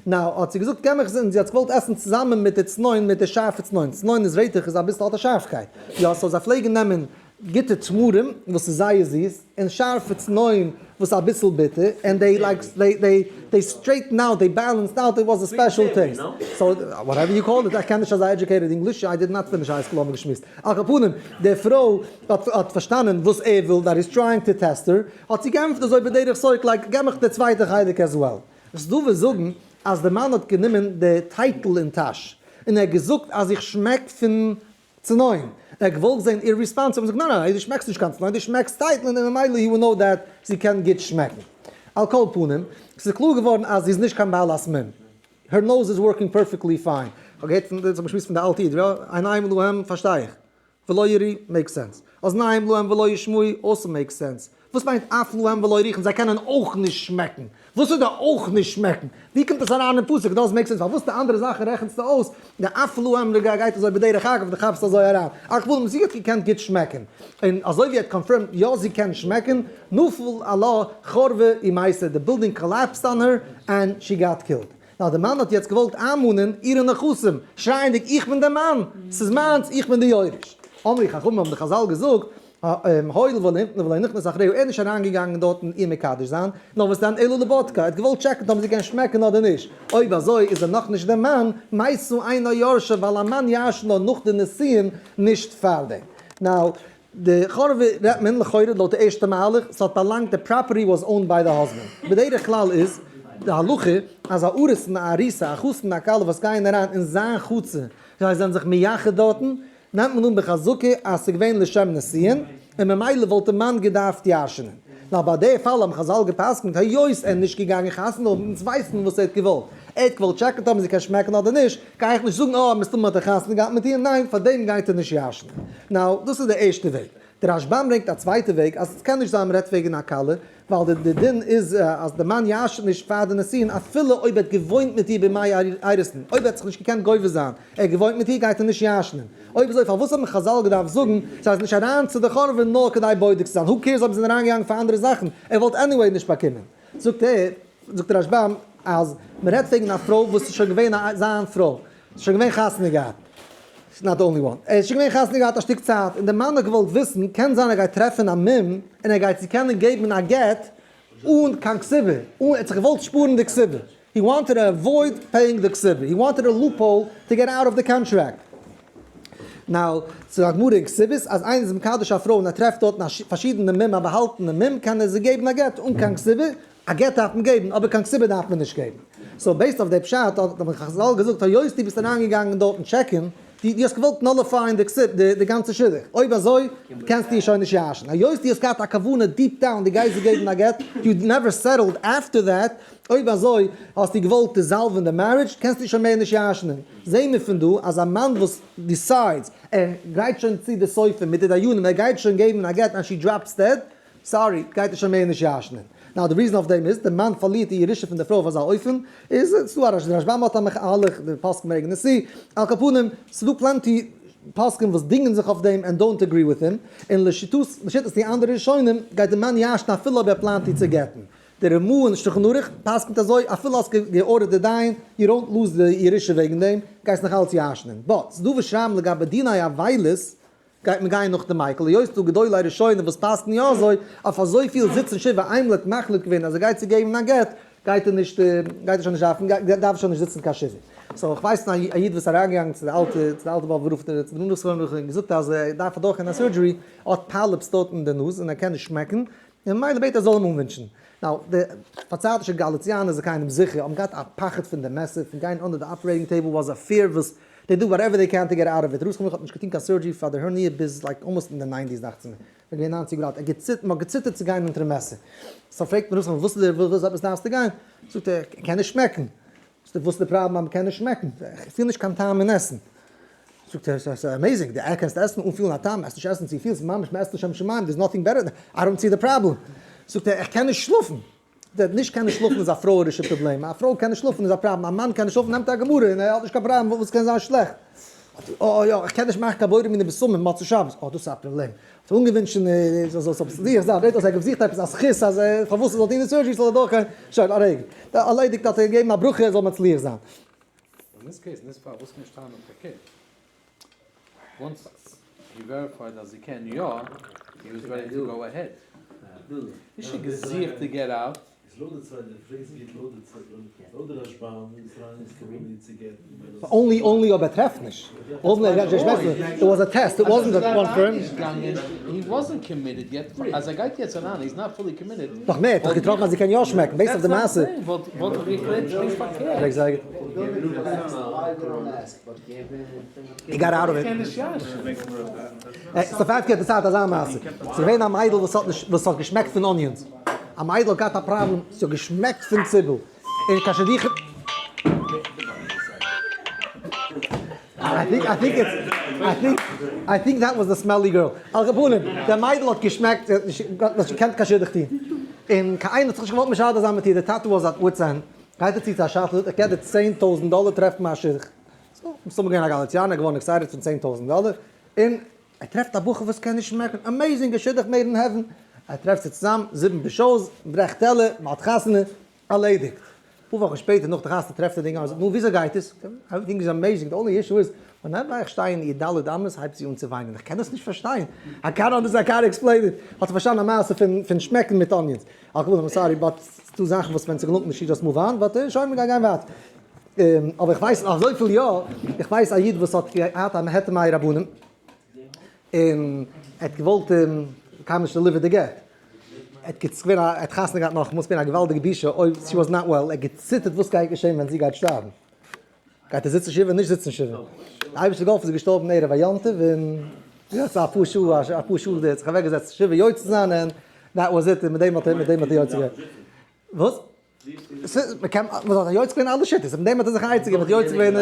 [SPEAKER 1] now האט זי געזאגט קען מיך זען, זי האט געוואלט עסן צוזאמען מיט די צנון מיט די שארפע צנון, צנון איז רעטעך איז אביסל האט א שארפקייט, יא so זיי פלעגן נעמען גוטע תמרים וואס איז זייער זיס, און שארפע צנון וואס איז אביסל ביטער, און they like they they they straighten out they balanced out it was a special taste, so whatever you call it, איך קען נישט אזא educated English, I did not finish high school האבן מיר געשמועסט, על כל פנים די פרוי האט פארשטאנען וואס ער וויל that he's trying to test her, האט זי געענטפערט אזוי בדרך צחוק like געב מיך די צווייטע חלק as well. ס'דא וואס זאגן אז די מאן האט גענומען די טייטל אין טאש און ער האט געזאגט אז איך שמעק פון צנון, ער האט געוואלט זען איר response, האט מען געזאגט ניין ניין ניין דו שמעקסט נישט קיין צנון דו שמעקסט טייטלען און ממילא he would know that זי קען גוט שמעקן. על כל פנים, ס'איז קלאר געווארן אז זי איז נישט קיין בעלת מום. Her nose is working perfectly fine. כ'האב געהערט פון די, כ'האב געשמועסט פון די אלטע איד, יא, עיניים להם פארשטיי איך. ולא יראו makes sense. אזניים להם ולא ישמעו also makes sense. וואס מיינט אף להם ולא יריחון זיי קענען אויך נישט שמעקן? וואס איז די אויך נישט שמעקן? ווי קומט עס אריין אין פסוק? דאס make sense פארוואס די אנדערע זאכן רעכנסטו אויס די אף להם גייט אזוי בדרך אגב די כאפסט אזוי אריין. על כל פנים זי האט געקענט גוט שמעקן און אזוי ווי ער האט confirmed יא זי קען שמעקן נפל עלה חורבה ומתה די building collapsed on her and she got killed. נאר די מאן האט יעצט געוואלט איינמאנען אירע נכסים, שרייענדיג איך בין דער מאן, ס'איז מיינס, איך בין די יורש. אמרו חכמים האבן די חזל געזאגט, הואיל ולא נכנס אחריה, ער איז נישט אריינגעגאנגען דארטן איר מקדש זיין, נאר וואס דען אלא לבודקה, ער האט געוואלט טשעקן אויב זי קען שמעקן אדער נישט, אויב אזוי איז ער נאכנישט דער מאן, מתה אינה יורשה, ווייל א מאן ירש'ט נאר נאך די נישואין, נישט פארדעם. Now, די חורבה רעדט מען לכאורה לויט די ערשטע מהלך, ס'האט באלאנגט די property was owned by the husband. בדרך כלל איז די הלכה אז א ארוס און א ארוסה, א חתן און א כלה וואס גייען אריין אין זיין חצר, זיי זענען זיך מייחד דארטן, נעמט מען אן בחזקה אז ס'איז געווען לשם נישואין, און ממילא וואלט די מאן געדארפט ירש'נען. נאר ביי די פאל האבן חזל גע'פסק'נט היות ער איז נישט געגאנגען חתונה האבן, אונז ווייסן וואס ער האט געוואלט, ער האט געוואלט טשעקן טאמער זי קען שמעקן אדער נישט, גיי איך נישט זאגן אה מסתמא האט ער חתונה געהאט מיט איר, ניין פאר דעם גייט ער נישט ירש'נען. Now דאס איז די ערשטע וועג. די רשבם ברענגט א צווייטע וועג אז עס קען נישט זיין מ'רעדט וועגן א כלה, ווייל די דין איז אז די מאן ירש'נט נישט פאר די נישואין אפילו אויב ער האט געוואוינט מיט איר בימי אירוסין, אויב ער האט זיך נישט געקענט גובר זיין, ער האט געוואוינט מיט איר גייט ער נישט ירש'נען. אויב אזוי פארוואס האבן חזל געדארפט זאגן זיי זענען נישט אריין צו די חורבה נאר כדי בודק צו זיין, who cares אויב זיי זענען אריינגעגאנגען פאר אנדערע זאכן, ער וואלט anyway נישט באקומען. זאגט ער, זאגט דער רשבם אז מען רעדט וועגן א פרוי וואס איז שוין געווען א זיין פרוי, איז שוין געווען חתונה געהאט, it's not the only one, ער איז שוין געווען חתונה געהאט א שטיק צייט, און דער מאן האט געוואלט וויסן, קען זיין ער גייט טרעפן א מום, און ער גייט זי קענען געבן א גט אן קיין כתובה, אן, ער האט זיך געוואלט שפארן די כתובה, he wanted to avoid paying the כתובה, he wanted a loophole to get out of the contract. Now, ס'איז א גמרא אין כתובות אז איינער איז מקדש א פרוי און ער טרעפט דארטן א פארשידענע מום, א באהאלטענע מום, קען ער זי געבן א גט אן קיין כתובה, א גט דארף מען געבן, אבער קיין כתובה דארף מען נישט געבן. So based אויף די פשט האט האבן חזל געזאגט היות דו ביסט אריינגעגאנגען דארטן טשעקן, דו דו האסט געוואלט nullify ען די כתובה די גאנצע שידוך, אויב אזוי קענסטו איר שוין נישט ירש'ן. היות דו האסט געהאט א כוונה deep down דו גייסט זי געבן א גט, you never settled after that, אויב אזוי האסטו געוואלט dissolve ן די marriage, קענסטו שוין מער נישט ירש'נען. זעהן מיר פון דא אז א מאן וואס decides ער גרייט שוין צו די סופר מיט די דיינים ער גייט שוין געבן א גט and she drops dead, sorry, גייט ער שוין מער נישט ירש'נען. Now די reason אויף דעם איז, די מאן פארלירט די ירושה פון די פרוי אויף אזא אופן, איז ס'דא א רש י, רשבם האט א מהלך, די פוסקים ברענגען עס צו, על כל פנים, ס'דא plenty פוסקים וואס דינגען זיך אויף דעם and don't agree with him, און לשיטת לשיטת די אנדערע ראשונים גייט די מאן ירש'נען אפילו אויב ער פלאנט איר צו גט'ן. די רמא אין שולחן ערוך פסק'נט אזוי, אפילו האסט געארדערט די דיין, you don't lose די ירושה וועגן דעם, גייסט נאך אלץ ירש'נען. But, ס'דא וואס שרייבן לגבי דיני אבילות, גייט מען גיין נאך די מיקל, היות דא גדולי הראשונים וואס פסק'ן יא אזוי, אויף אזויפיל זיצן שבעה איינמאל האט מחליט געווען אז ער גייט צו געבן א גט, גייט ער נישט, גייט ער שוין נישט דארפן, דארף שוין נישט זיצן קיין שבעה. So איך ווייס פון א איד וואס איז אריינגעגאנגען צו די אלטע, צו די אלטע באבובער רב, צו די נאנאך רב און געזאגט אז ער דארף אדורכגיין א surgery, ער האט polyps דארט אין די נאז און ער קען נישט שמעקן, און ממילא בעט ער זאל אים אנווינטשן. Now, די פארצייטישע גאליציאנער זקנים זיכער האבן געהאט א פחד פון די מעסער, פון גיין under the operating table was a fear וואס they do whatever they can to get out of it. ר' חנוך האט נישט געטון קיין surgery פאר די hernia ביז like almost אין די nineties דאכט זיך מיר. ער איז געווען 90 יאר אלט, ער האט געציטערט, מ'האט געציטערט צו גיין אונטערן מעסער. So פרעגט מען ר' חנוך וואס איז די, וואס עפעס דארפסטו גיין? זאגט ער, איך קען נישט שמעקן. זאגט ער, וואס איז די פראבלעם אז מ'קען נישט שמעקן? איך פיל נישט קיין טעם אין עסן. זאגט ער, ס'איז amazing, דו קענסט עסן אן פילן א טעם, עסט נישט עסן צופיל, ס'איז ממש מ'עסט לשם שמים, there's nothing better, I don't see the problem. זאגט ער, איך קען נישט שלאפן. דער נישט קענען שלאפן איז א פרויערישע פראבלעם, א פרוי קען נישט שלאפן איז א פראבלעם, א מאן קען נישט שלאפן נעמט א גמרא און ער האט נישט קיין פראבלעם, וואס קען זיין שלעכט? אה יא, איך קען נישט מאכן קיין בורא מיני בשמים מוצאי שבת, אה דאס איז א פראבלעם. האט ער אנגעווינטשן זאל זאל מצליח זיין, זעט אויס ער האט געזוכט עפעס א זכות אז פארוואס ער זאל טון די surgery זאל ער דורכגיין, שוין א רגע, ערלעדיגט האט ער געגעבן א ברכה ער זאל מצליח זיין.
[SPEAKER 2] אין this case, אין this פאל, וואס קען שטיין אויף פארקערט? Once he verified אז זי קען יא, he was ready to go ahead. נישט געזוכט to get out.
[SPEAKER 1] Only only אויב ער טרעפט נישט. It was a test, it wasn't a confirm. נאך מער, ער האט דאך געטראפן אז זי קען יא שמעקן, based אויף די מעשה. He got out of it. ס'פארט געהאט די צייט אזא מעשה. ס'איז געווען א מיידל וואס האט נישט וואס האט געשמעקט פון onions. א מיידל האט געהאט א פראבלעם, זי האט געשמעקט פון ציבל. און קיין שידוכים. I think I think it's I think I think that was the smelly girl. על כל פנים, די מיידל האט געשמעקט, זי האט נישט געקענט קיין שידוך טון. און קיין איינער האט זיך נישט געוואלט משדך זיין מיט איר, די טאטע was at wit's end. גייט ער צו צו א שדכן, זאגט ער, איך געב דיר 10,000 דאלער, טרעף מיר א שידוך. So, מסתמא געווען א גאליציאנער, געווארן excited פון 10,000 דאלער, און ער טרעפט א בחור וואס קען נישט שמעקן, amazing, א שידוך made in heaven, ער טרעפט זיך צוזאם, זיבן בשעות, ברעכט טעלער, מען האט חתונה, ערלעדיגט. אפאר וואכן שפעטער נאך די חתונה טרעפט ער די אינגערמאן, זאגט, נו וויאזוי גייט עס? Everything is amazing, the only issue is, whenever איך שטיי אין איר ד' אמות הייבט זי אן צו וויינען, איך קען עס נישט פארשטיין, איי קאנט אנדערסטענד, איי קאנט עקספלעין איט, האט ער פארשטאנען א מעשה פון שמעקן מיט onions. על כל פנים, I'm sorry, but ס'דא זאכן וואס ווען ס'געלונגט נישט, you just move on, but שוין, מ'גייט גיין ווייטער. אבער איך ווייס אזויפיל יא, איך ווייס א איד וואס האט געהאט א היתר מאה רבנים, און ער האט געוואלט קיינמאל נישט deliver די גט, ער האט געווען א, ער האט חתונה געהאט נאכאמאל, ס'איז געווען א געוואלדיגע בושה, אויב she was not well, ער האט געציטערט וואס גייט געשען ווען זי גייט שטארבן, גייט ער זיצן שבעה נישט זיצן שבעה, די אייבערשטער געהאלפן זי איז געשטארבן ערב א יום טוב, און יא ס'איז אפאר שעה, אפאר שעה האט זיך אוועקגעזעצט שבעה יוצא זיין, און that was it, און מיט דעם האט ער, מיט דעם האט ער יוצא געווען. וואס? מ'קען, מ'זאל זיך יוצא געווען אלע שיטות, מיט דעם האט ער זיך א עצה געגעבן, מ'האט יוצא געווען.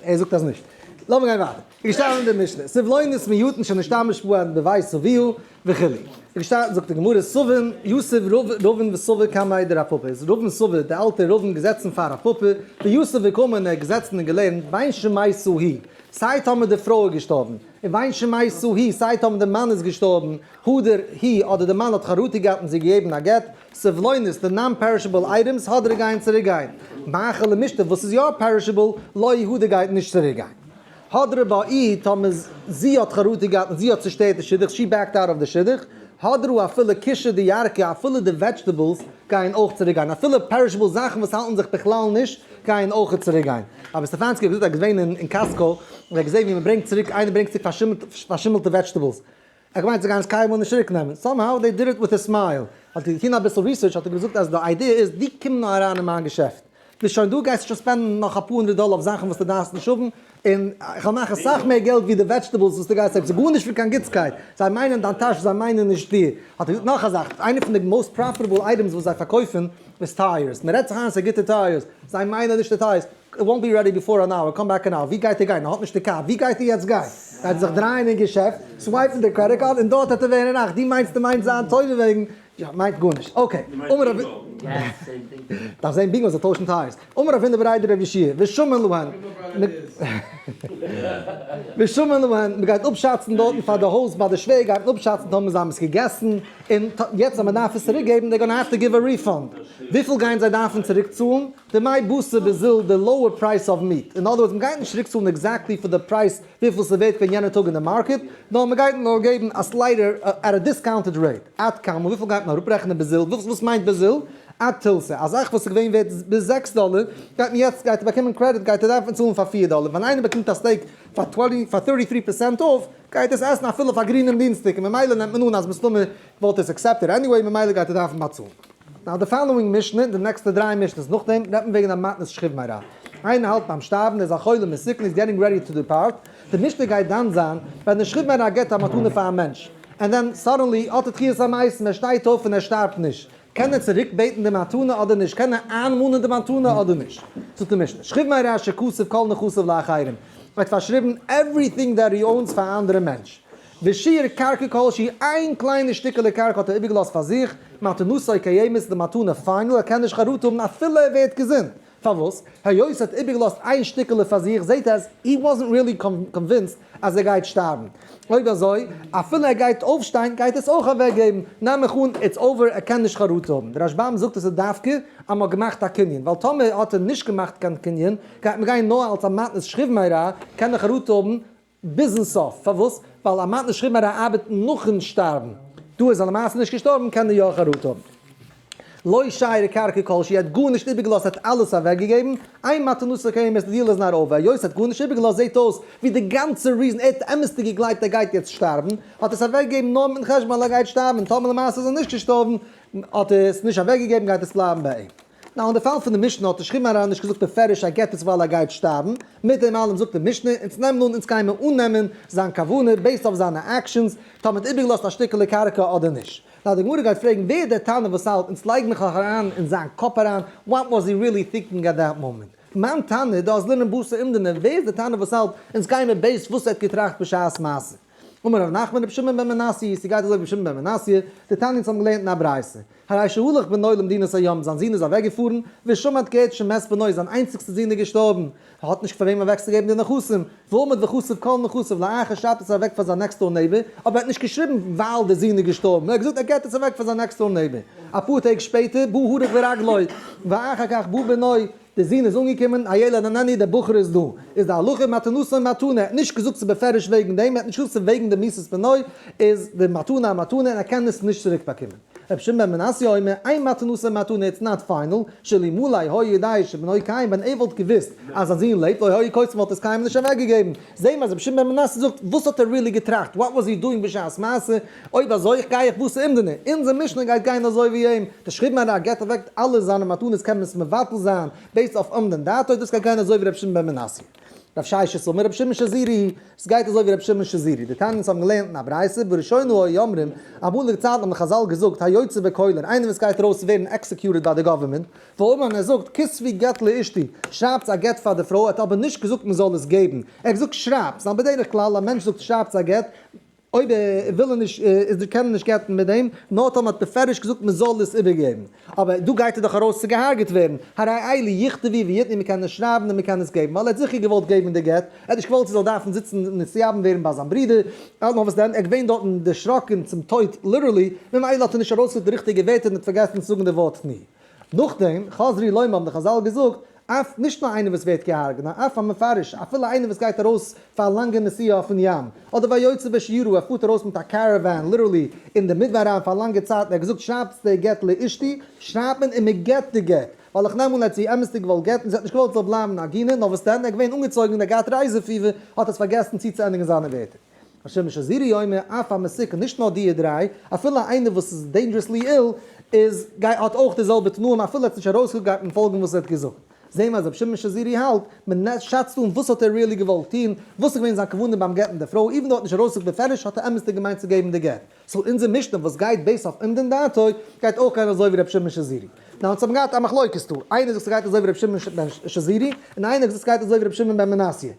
[SPEAKER 1] ער זאגט אז נישט. לאמיר גיין ווייטער. איז געשטאנען אין די משנה, סבלונות מיעוטין שנשתמש בהן בבית אביה וכו'. איז געשטאנען, זאגט די גמרא, סבין יתיב רבין וסבי קמיה דרב פפא. איז רבין סבי, די אלטע רבין געזעצן פאר רב פפא, ויתיב וקאמר און ער האט געזעצן און געלערנט, בין שמתה היא, סיי טאמער די פרוי איז געשטארבן, און בין שמתה היא, סיי טאמער די מאן איז געשטארבן, הדר היא, אדער די מאן האט חרטה געהאט און זי געגעבן א גט, סבלונות, די non perishable items, הדרי גייען צוריק גיין. מאכל למשתה וואס איז יא perishable, לא הדר גייט נישט צוריק גיין. הדרה בה איהי, טאמער זי האט חרטה געהאט און זי האט צושטערט די שידוך, she backed out of די שידוך, הדרו אפילו כישי דירקא, אפילו די vegetables גייען אויך צוריק גיין, אפילו perishable זאכן וואס האלטן זיך בכלל נישט, גייען אויך צוריק גיין. אבער סטעפאנסקי האט געזאגט אז ער איז געווען אין Costco און ער האט געזען ווי מען ברענגט צוריק, איינער ברענגט צוריק פארשימלטע vegetables. ער האט געמיינט זיי גייען עס קיינמאל נישט צוריק נעמען. Somehow they did it with a smile. האט ער געטון אביסל research האט ער געזאגט אז די idea איז דו קום נאר אריין אין מיין געשעפט. ביסט שוין דא גייסטו שוין spend ן נאך אפאר הונדערט דאלער אויף זאכן וואס דו דארפסט נישט האבן, און איך וועל מאכן סאך מער געלט ווי די vegetables וואס דו גייסט אויב ס'איז גארנישט פון קיין גוטסקייט, זיי מיינען דיין טאש זיי מיינען נישט דיר. האט ער געזאגט נאך א זאך, איינע פון די most profitable items וואס זיי פארקויפן איז tires, מען רעדט זיך איין ס'איז גוטע tires, זיי מיינען נישט די tires, it won't be ready before an hour, come back an hour, ווי גייט ער גיין? ער האט נישט די קאר, ווי גייט ער יעצט גיין? גייט ער זיך דרייען אין געשעפט, swipe ן די credit card און דארט וועט ער ווערן רייך, דו מיינסט דו מיינסט זיין טובה וועגן יא, מיינט גארנישט. Okay. אמר רב. דארף זען bingo זאל טוישן tires. אמר רב הונא בריה דרב יהושע, ושמין להן. ושמין להן, מ'גייט אפשאצן דארטן פאר די הויז ביי די שווער גייט מען אפשאצן טאמער זיי האבן עס געגעסן, און יעצט אז מ'דארף עס צוריק געבן, they gonna have to give a refund. וויפיל גייען זיי דארפן צוריק צאלן? דמי בשר בזול, די lower price of meat. In other words, מ'גייט נישט צוריק צאלן exactly פאר די price וויפיל ס'ווערט פון יענע טאג אין די market, נאר מ'גייט נאר געבן א slighter at a discounted rate. עד כמה, וויפיל גייט מען אראפרעכענען בזול, וואס מיינט בזול? עד תילתא, א זאך וואס איז געווען ווערט ביז 6 דאלער, גייט מען יעצט, גייט ער באקומען credit, גייט ער דארפן צאלן פאר 4 דאלער, ווען איינער באקומט א steak פאר twenty, פאר 33% off, גייט ער עס עסן אפילו פאר גרינעם דינסטאג, און ממילא נעמט מען אן אז מסתמא וואלט ער עס accepted anyway, ממילא גייט ער דארפן באצאלן. Now the following משנה, די נעקסטע דריי משנה'ס נאכדעם, רעדט מען וועגן א מתנת שכיב מרע. איינער האלט ביים שטארבן, ער איז א חולה מסוכן, איז getting ready to depart, די משנה גייט דן זיין, ווען די שכיב מרע געבט א מתנה פאר א מענטש, and then suddenly האט ער תחיית המתים, ער שטייט אויף און ער שטארבט נישט, קען ער צוריק בעטן די מתנה אדער נישט, קען ער איינמאנען די מתנה אדער נישט? זאגט די משנה, שכיב מרע שכתב כל נכסיו לאחרים, ער האט פארשריבן everything that he owns פאר א אנדערע מענטש, ושייר קרקע כל שהיא, איין קליינע שטיקעלע קרקע האט ער איבערגעלאזט פאר זיך, מתנתו קיימת, די מתנה final, ער קען נישט חרטה האבן אפילו ער ווערט געזונט, פארוואס? היות ער האט איבערגעלאזט איין שטיקעלע פאר זיך זעהט ער אז he wasn't really convinced אז ער גייט שטארבן. אויב אזוי אפילו ער גייט אויפשטיין גייט ער עס אויך אוועקגעבן, נעם איך אן it's over ער קען נישט חרטה האבן. דער רשב"ם זאגט עס איז דווקא אז מען האט געמאכט א קנין, ווייל טאמער האט ער נישט געמאכט קיין קנין גייט מען גיין נאר אלס א מתנת שכיב מרע, קען ער חרטה האבן. ביזן סוף, פארוואס? ווייל א מתנת שכיב מרע ארבעט נאכן שטארבן, דא איז ער למעשה נישט געשטארבן קען ער יא חרטה האבן. לא שייר קרקע כל שהוא, ער האט גארנישט איבערגעלאזט ער האט אלעס אוועקגעגעבן, אין מתנתו קיימת די deal איז not over, היות ער האט גארנישט איבערגעלאזט זעט אויס ווי די גאנצע reason ער האט אמת'דיג געגלייבט ער גייט יעצט שטארבן, האט עס אוועקגעגעבן נאר מיטן חשבון אז ער גייט שטארבן, טאמער למעשה איז ער נישט געשטארבן האט ער עס נישט אוועקגעגעבן גייט עס בלייבן ביי אים. נאר אין די פאל פון די משנה האט די שכיב מרע נישט געזאגט בפירוש ער געט עס ווייל ער גייט שטארבן, מיט דעם אלעם זאגט די משנה, אונז נעמען אן אונז גיימער אננעמען זיין כוונה based אויף זיינע actions, טאמער האט איבערגעלאזט א שטיקעלע קרקע אדער נישט. נאר די גמרא גייט פרעגן ווער איז דער תנא וואס האלט אונז לייג מיך אריין אין זיין קאפ אריין, what was he really thinking at that moment? מאן תנא דאזלינן בתר אומדנא, ווער איז דער תנא וואס האלט אונז גיימער based וואס ער האט געטראכט בשעת מעשה? אמר רב נחמן רבי שמעון בן מנסיא, ס'גייט אזוי רבי שמעון בן מנסיא, דתניא אונז האבן געלערנט אין א ברייתא, הרי שהלך בנו למדינת הים, זיין זון איז אוועקגעפארן, ושמע האט געהערט שמת בנו, זיין איינציגסטע זון איז געשטארבן, ער האט נישט פאר וועם אוועקצוגעבן די נכסים, ועמד וכתב כל נכסיו לאחר שרייבט עס אוועק פאר זיין next door neighbor, אבער ער האט נישט געשריבן ווייל די זון איז געשטארבן, ער האט געזאגט ער געבט עס אוועק פאר זיין next door neighbor. אפאר טעג שפעטער, בא הרך ברגלו, ואחר כך בא בנו, די זון איז אנגעקומען, הילד איננו, דער בחור איז דא. איז די הלכה מתנתו מתנה, ער האט נישט געזאגט ס'איז בפירוש וועגן דעם, ער האט נישט געזאגט ס'איז וועגן די מיתת בנו, איז די מתנה א מתנה און ער קען עס נישט צוריק באקומען. רבי שמעון בן מנסיא אומר, אין מתנתו מתנה, it's not final, שאלמלא היה יודע שבנו קיים, ווען ער וואלט געוואוסט אז זיין זון לעבט, לא היה כותבו וואלט עס קיינמאל נישט אוועקגעגעבן. זעהן מיר אז רבי שמעון בן מנסיא זאגט, וואס האט ער really געטראכט, what was he doing בשעת מעשה, אויב אזוי איך גיי איך וואס אומדנא, אונזער משנה גייט גיין אזוי ווי אים, דער שכיב מרע געבט אוועק אלע זיינע מתנות קען מען עס מבטל זיין based אויף אומדן דעתו, דאס גייט גיין אזוי ווי רבי שמעון בן מנסיא. רב ששת אמר רבי שמעון שזורי, עס גייט אזוי ווי רבי שמעון שזורי, דתניא אונז האבן געלערנט אין א ברייתא, בראשונה היו אומרים, אמאליגע צייטן האבן די חזל געזאגט, היוצא בקולר, איינער וואס גייט ארויס צו ווערן executed ביי די government, ואמר און ער זאגט, כתבו גט לאשתי, שרייבטס א גט פאר די פרוי, ער האט אבער נישט געזאגט מען זאל עס געבן, ער האט געזאגט שרייבטס, ווייל בדרך כלל א מענטש זאגט שרייבטס א גט, אויב ער וויל ער נישט איז די קען ער נישט גט'ן מיט דעם, נאר טאמער האט בפירוש געזאגט מען זאל עס איבערגעבן. אבער דא גייט ער דאך ארויס צו געהארגעט ווערן, הרי אלו יכתבו ויתנו מען קען עס שרייבן און מען קען עס געבן, ווייל ער האט זיכער געוואלט געבן די גט, ער האט נישט געוואלט זי זאל דארפן זיצן און נתייבם ווערן ביי זיין ברודער, נאר וואס דען, ער איז געווען דארטן דערשראקן צום טויט literally, ממילא האט ער נישט ארויסגעזאגט די ריכטיגע ווערטער און האט פארגעסן צו זאגן די ווארט תנו. נאכדעם, חזרו לומר האבן די חזל געזאגט, אף נישט נאר איינער וואס ווערט געהארגעט, נאר אף המפרש, אפילו איינער וואס גייט ארויס פאר א לאנגע נסיעה אויפן ים, אדער והיוצא בשיירא, ער פארט ארויס מיט א caravan, literally, אין די מדבר אריין פאר א לאנגע צייט, און ער האט געזאגט שרייבטס די גט לאשתי, שרייבט מען און מען געבט די גט, ווייל איך נעם אן ער האט זי אמת'דיג געוואלט גט'ן, זי האט נישט געוואלט זאל בלייבן עגונה, נאר וואס דען, ער איז געווען אנגעצויגן און ער האט געהאט רייזע פיבער, האט עס פארגעסן צוצוענדיגן זיינע ווערטער. ר' שמעון שזורי אומר, אף המסוכן, נישט נאר די דריי, אפילו איינער וואס איז dangerously ill, איז גיי האט אויך די זעלבע תנאים, אפילו ער האט נישט ארויסגעזאגט גייט מען פאלגן וואס ער האט געזאגט. זעהן מיר אז ר' שמעון שזורי האלט, מען שאצט אן וואס האט ער really געוואלט טון, וואס איז געווען זיין כוונה ביים גט'ן די פרוי, even though ער האט נישט ארויסגעזאגט בפירוש האט ער אמת'דיג געמיינט צו געבן די גט. so אונזער משנה וואס גייט based אויף אומדן דעתו, גייט אויך גיין אזוי ווי ר' שמעון שזורי. נאר אונז האבן געהאט א מחלוקת דא, איינער זאגט ס'גייט אזוי ווי ר' שמעון בן שזורי, און איינער זאגט ס'גייט אזוי ווי ר' שמעון בן מנסיא.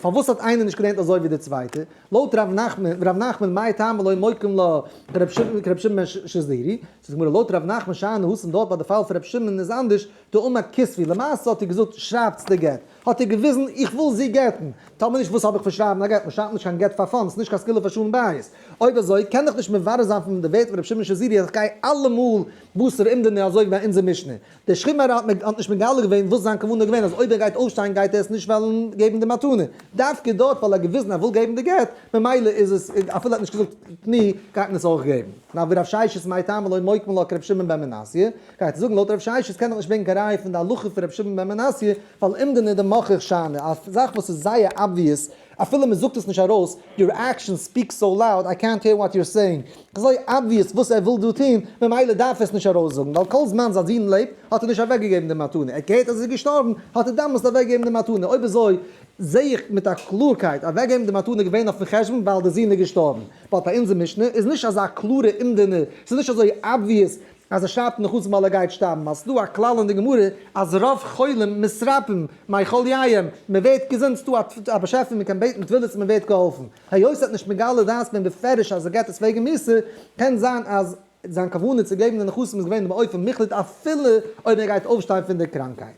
[SPEAKER 1] פארוואס האט איינער נישט געלערנט אזוי ווי די צווייטע? לויט ר' נחמן, ר' נחמן מאי טעמא לא מוקים לה כר' שמעון בן שזורי, זאגט די גמרא לויט ר' נחמן שאני התם דארט ביי די פאל פון ר' שמעון איז אנדערש, דאמר כתבו, למעשה האט ער געזאגט שרייבטס די גט, האט ער געוויזן איך וויל זי גט'ן, טאמער נישט וואס האב איך פון שרייבן א גט, מען שרייבט נישט קיין גט פאר fun, ס'נישט קיין סגולה פאר שלום בית, אויב אזוי קען איך נישט מברר זיין פון די ווערטער פון ר' שמעון שזורי אז איך גיי אלעמאל בתר אומדנא אזוי ווי ביי אונזער משנה, דער שכיב מרע האט נישט מגלה געווען וואס זיין כוונה איז געווען אז אויב ער גייט אויפשטיין גייט ער עס נישט וועלן געבן די מתנה, דווקא דארט ווייל ער האט געוויזן ער וויל געבן די גט, ממילא איז עס, אפילו ער האט נישט געזאגט תנו, גייט מען עס אויך געבן. נאר ווי רב ששת מאי טעמא לא מוקמי לה כרבי שמעון בן מנסיא, גייט ער זאגן לויט רב ששת קען איך נישט ברענגען קיין ראיה פון די הלכה פון רבי שמעון בן מנסיא, ווייל אומדנא דמוכח שאני, א זאך וואס איז זייער obvious, אפילו מען זאגט עס נישט ארויס, your actions speak so loud, I can't hear what you're saying, אזוי obvious וואס ער וויל דא טון, ממילא דארף ער עס נישט ארויסזאגן, ווייל כל זמן זיין זון לעבט האט ער נישט אוועקגעגעבן די מתנה, ער האט געהערט אז ער איז געשטארבן האט ער דאמאלסט אוועקגעגעבן די מתנה, אויב אזוי זעה איך מיט א קלארקייט אוועקגעבן די מתנה איז געווען אויפן חשבון ווייל די זון איז געשטארבן, but ביי אונזער משנה איז נישט אזא קלארע אומדנא, ס'איז נישט אזוי obvious אז ער שרייבט אין חוץ ווייל ער גייט שטארבן, ווייל ס'דא א כלל אין די גמרא אז רוב חולים מתרפאים מחולייהם, מען ווערט געזונט, ס'דא א באשעפער מען קען בעטן תפילות און מען ווערט געהאלפן, היות ער האט נישט מגלה דעת געווען בפירוש אז ער געבט עס וועגן מיתה, קען זיין אז זיין כוונה צו געבן די נכסים איז געווען באופן מוחלט אפילו אויב ער גייט אויפשטיין פון די קראנקהייט.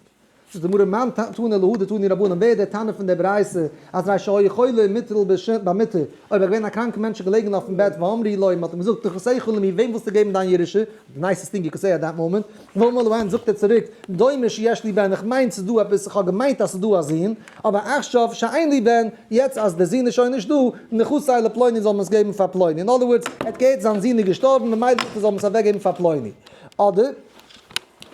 [SPEAKER 1] זאגט די גמרא מאן תנא להא דתנו רבנן, ווער איז דער תנא פון דער ברייתא אז הרי שהיה חולה מוטל במיטה, אויב איז געווען א קראנקע מענטש געלעגן אויפן בעט ואמרו לו, מען האט אים געזאגט נכסיך למי, וועם ווילסטו געבן דיין ירושה, the nicest thing you could say at that moment, ואמר להן זאגט ער צוריק, דומה שיש לי בן, איך מיין ס'איז דא עפעס, איך האב געמיינט אז ס'איז דא א זון, אבער עכשיו שאין לי בן, יעצט אז דער זון איז שוין נישט דא, נכסי לפלוני זאל מען עס געבן פאר פלוני, in other words, ער האט געהערט זיין זון איז געשטארבן ממילא זאגט ער זאל מען עס אוועקגעבן פאר פלוני, אדער.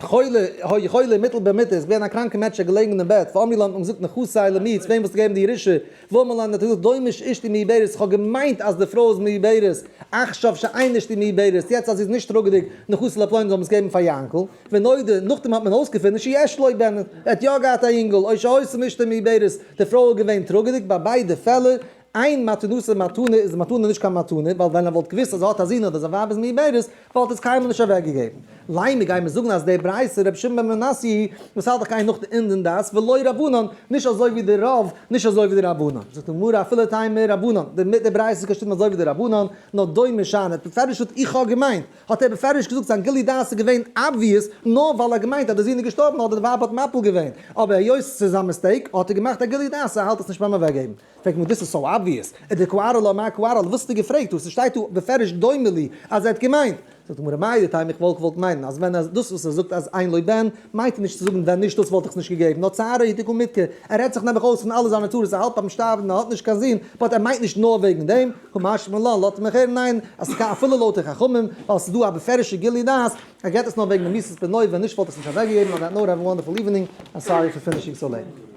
[SPEAKER 1] חולה, היה חולה מוטל במיטה, איז געווען א קראנקע מענטש ער געלעגן אין בעט, ואמרו לו האט מען געזאגט נכסי למי, צו וועם וועסטו געבן די ירושה, ואמר להן האט ער געזאגט דומה שאשתי מעוברת, איך האב געמיינט אז די פרוי איז מעוברת, עכשיו שאין אשתי מעוברת, יעצט אז זי איז נישט טראגעדיג, נכסי לפלוני זאל מען עס געבן פאר יענקל, ונודע, נאכדעם האט מען אויסגעפונען שיש לו בן, ער האט יא געהאט א אינגל, או שהיתה אשתו מעוברת, די פרוי איז געווען טראגעדיג, ביי ביידע פעלער, אין מתנתו מתנה איז די מתנה נישט קיין מתנה, ווייל ווען ער וואלט געוואוסט אז ער האט א זון אדער זיין ווייב איז מעוברת, וואלט ער עס קיינמאל נישט אוועקגעגעבן. לימא גייען מיר זאגן אז די ברייתא רבי שמעון בן מנסיא וואס האלט דאך איין נאך די אינדען דעת ולא רבנן, נישט אזוי ווי די רוב, נישט אזוי ווי די רבנן. זאגט די גמרא אפילו תימא רבנן, די מיט די ברייתא איז געשריבן אזוי ווי די רבנן, נאר דומה שאני, האט בפירוש געזאגט איך האב געמיינט, האט ער בפירוש געזאגט זיין גילוי דעת איז געווען obvious נאר ווייל ער האט געמיינט אז די זון איז געשטארבן אדער די ווייב האט מפיל געווען, אבער היות ס'איז א mistake האט ער געמאכט א גילוי דעת ער האלט עס נישט ביים אוועקגעבן. פרעגט מיר דאס איז so obvious, ודקארי לה מאי קארי לה, וואס האסטו געפרעגט דא, ס'שטייט דא בפירוש דומה לי אז ער האט געמיינט, זאגט די גמרא מהו דתימא איך וואלט געוואלט מיינען אז ווען דאס וואס ער זאגט אז אין לו בן מיינט ער נישט צו זאגן ווען נישט דאס וואלט איך עס נישט געגעבן נאר צערא הוא דקא מדכר, ער רעדט זיך נעבעך אויס פון אלע זיינע צרות ער האלט ביים שטארבן ער האט נישט קיין זון but ער מיינט נישט נאר וועגן דעם, קא משמע לן לאזט מיך הערן ניין אז ס'קען אפילו לויט די חכמים ווייל ס'איז דא א בפירוש'ע גילוי דעת, ער געבט עס נאר וועגן די מיתת בנו ווען נישט וואלט ער עס נישט אוועקגעגעבן on that note have a wonderful evening and sorry for finishing so late.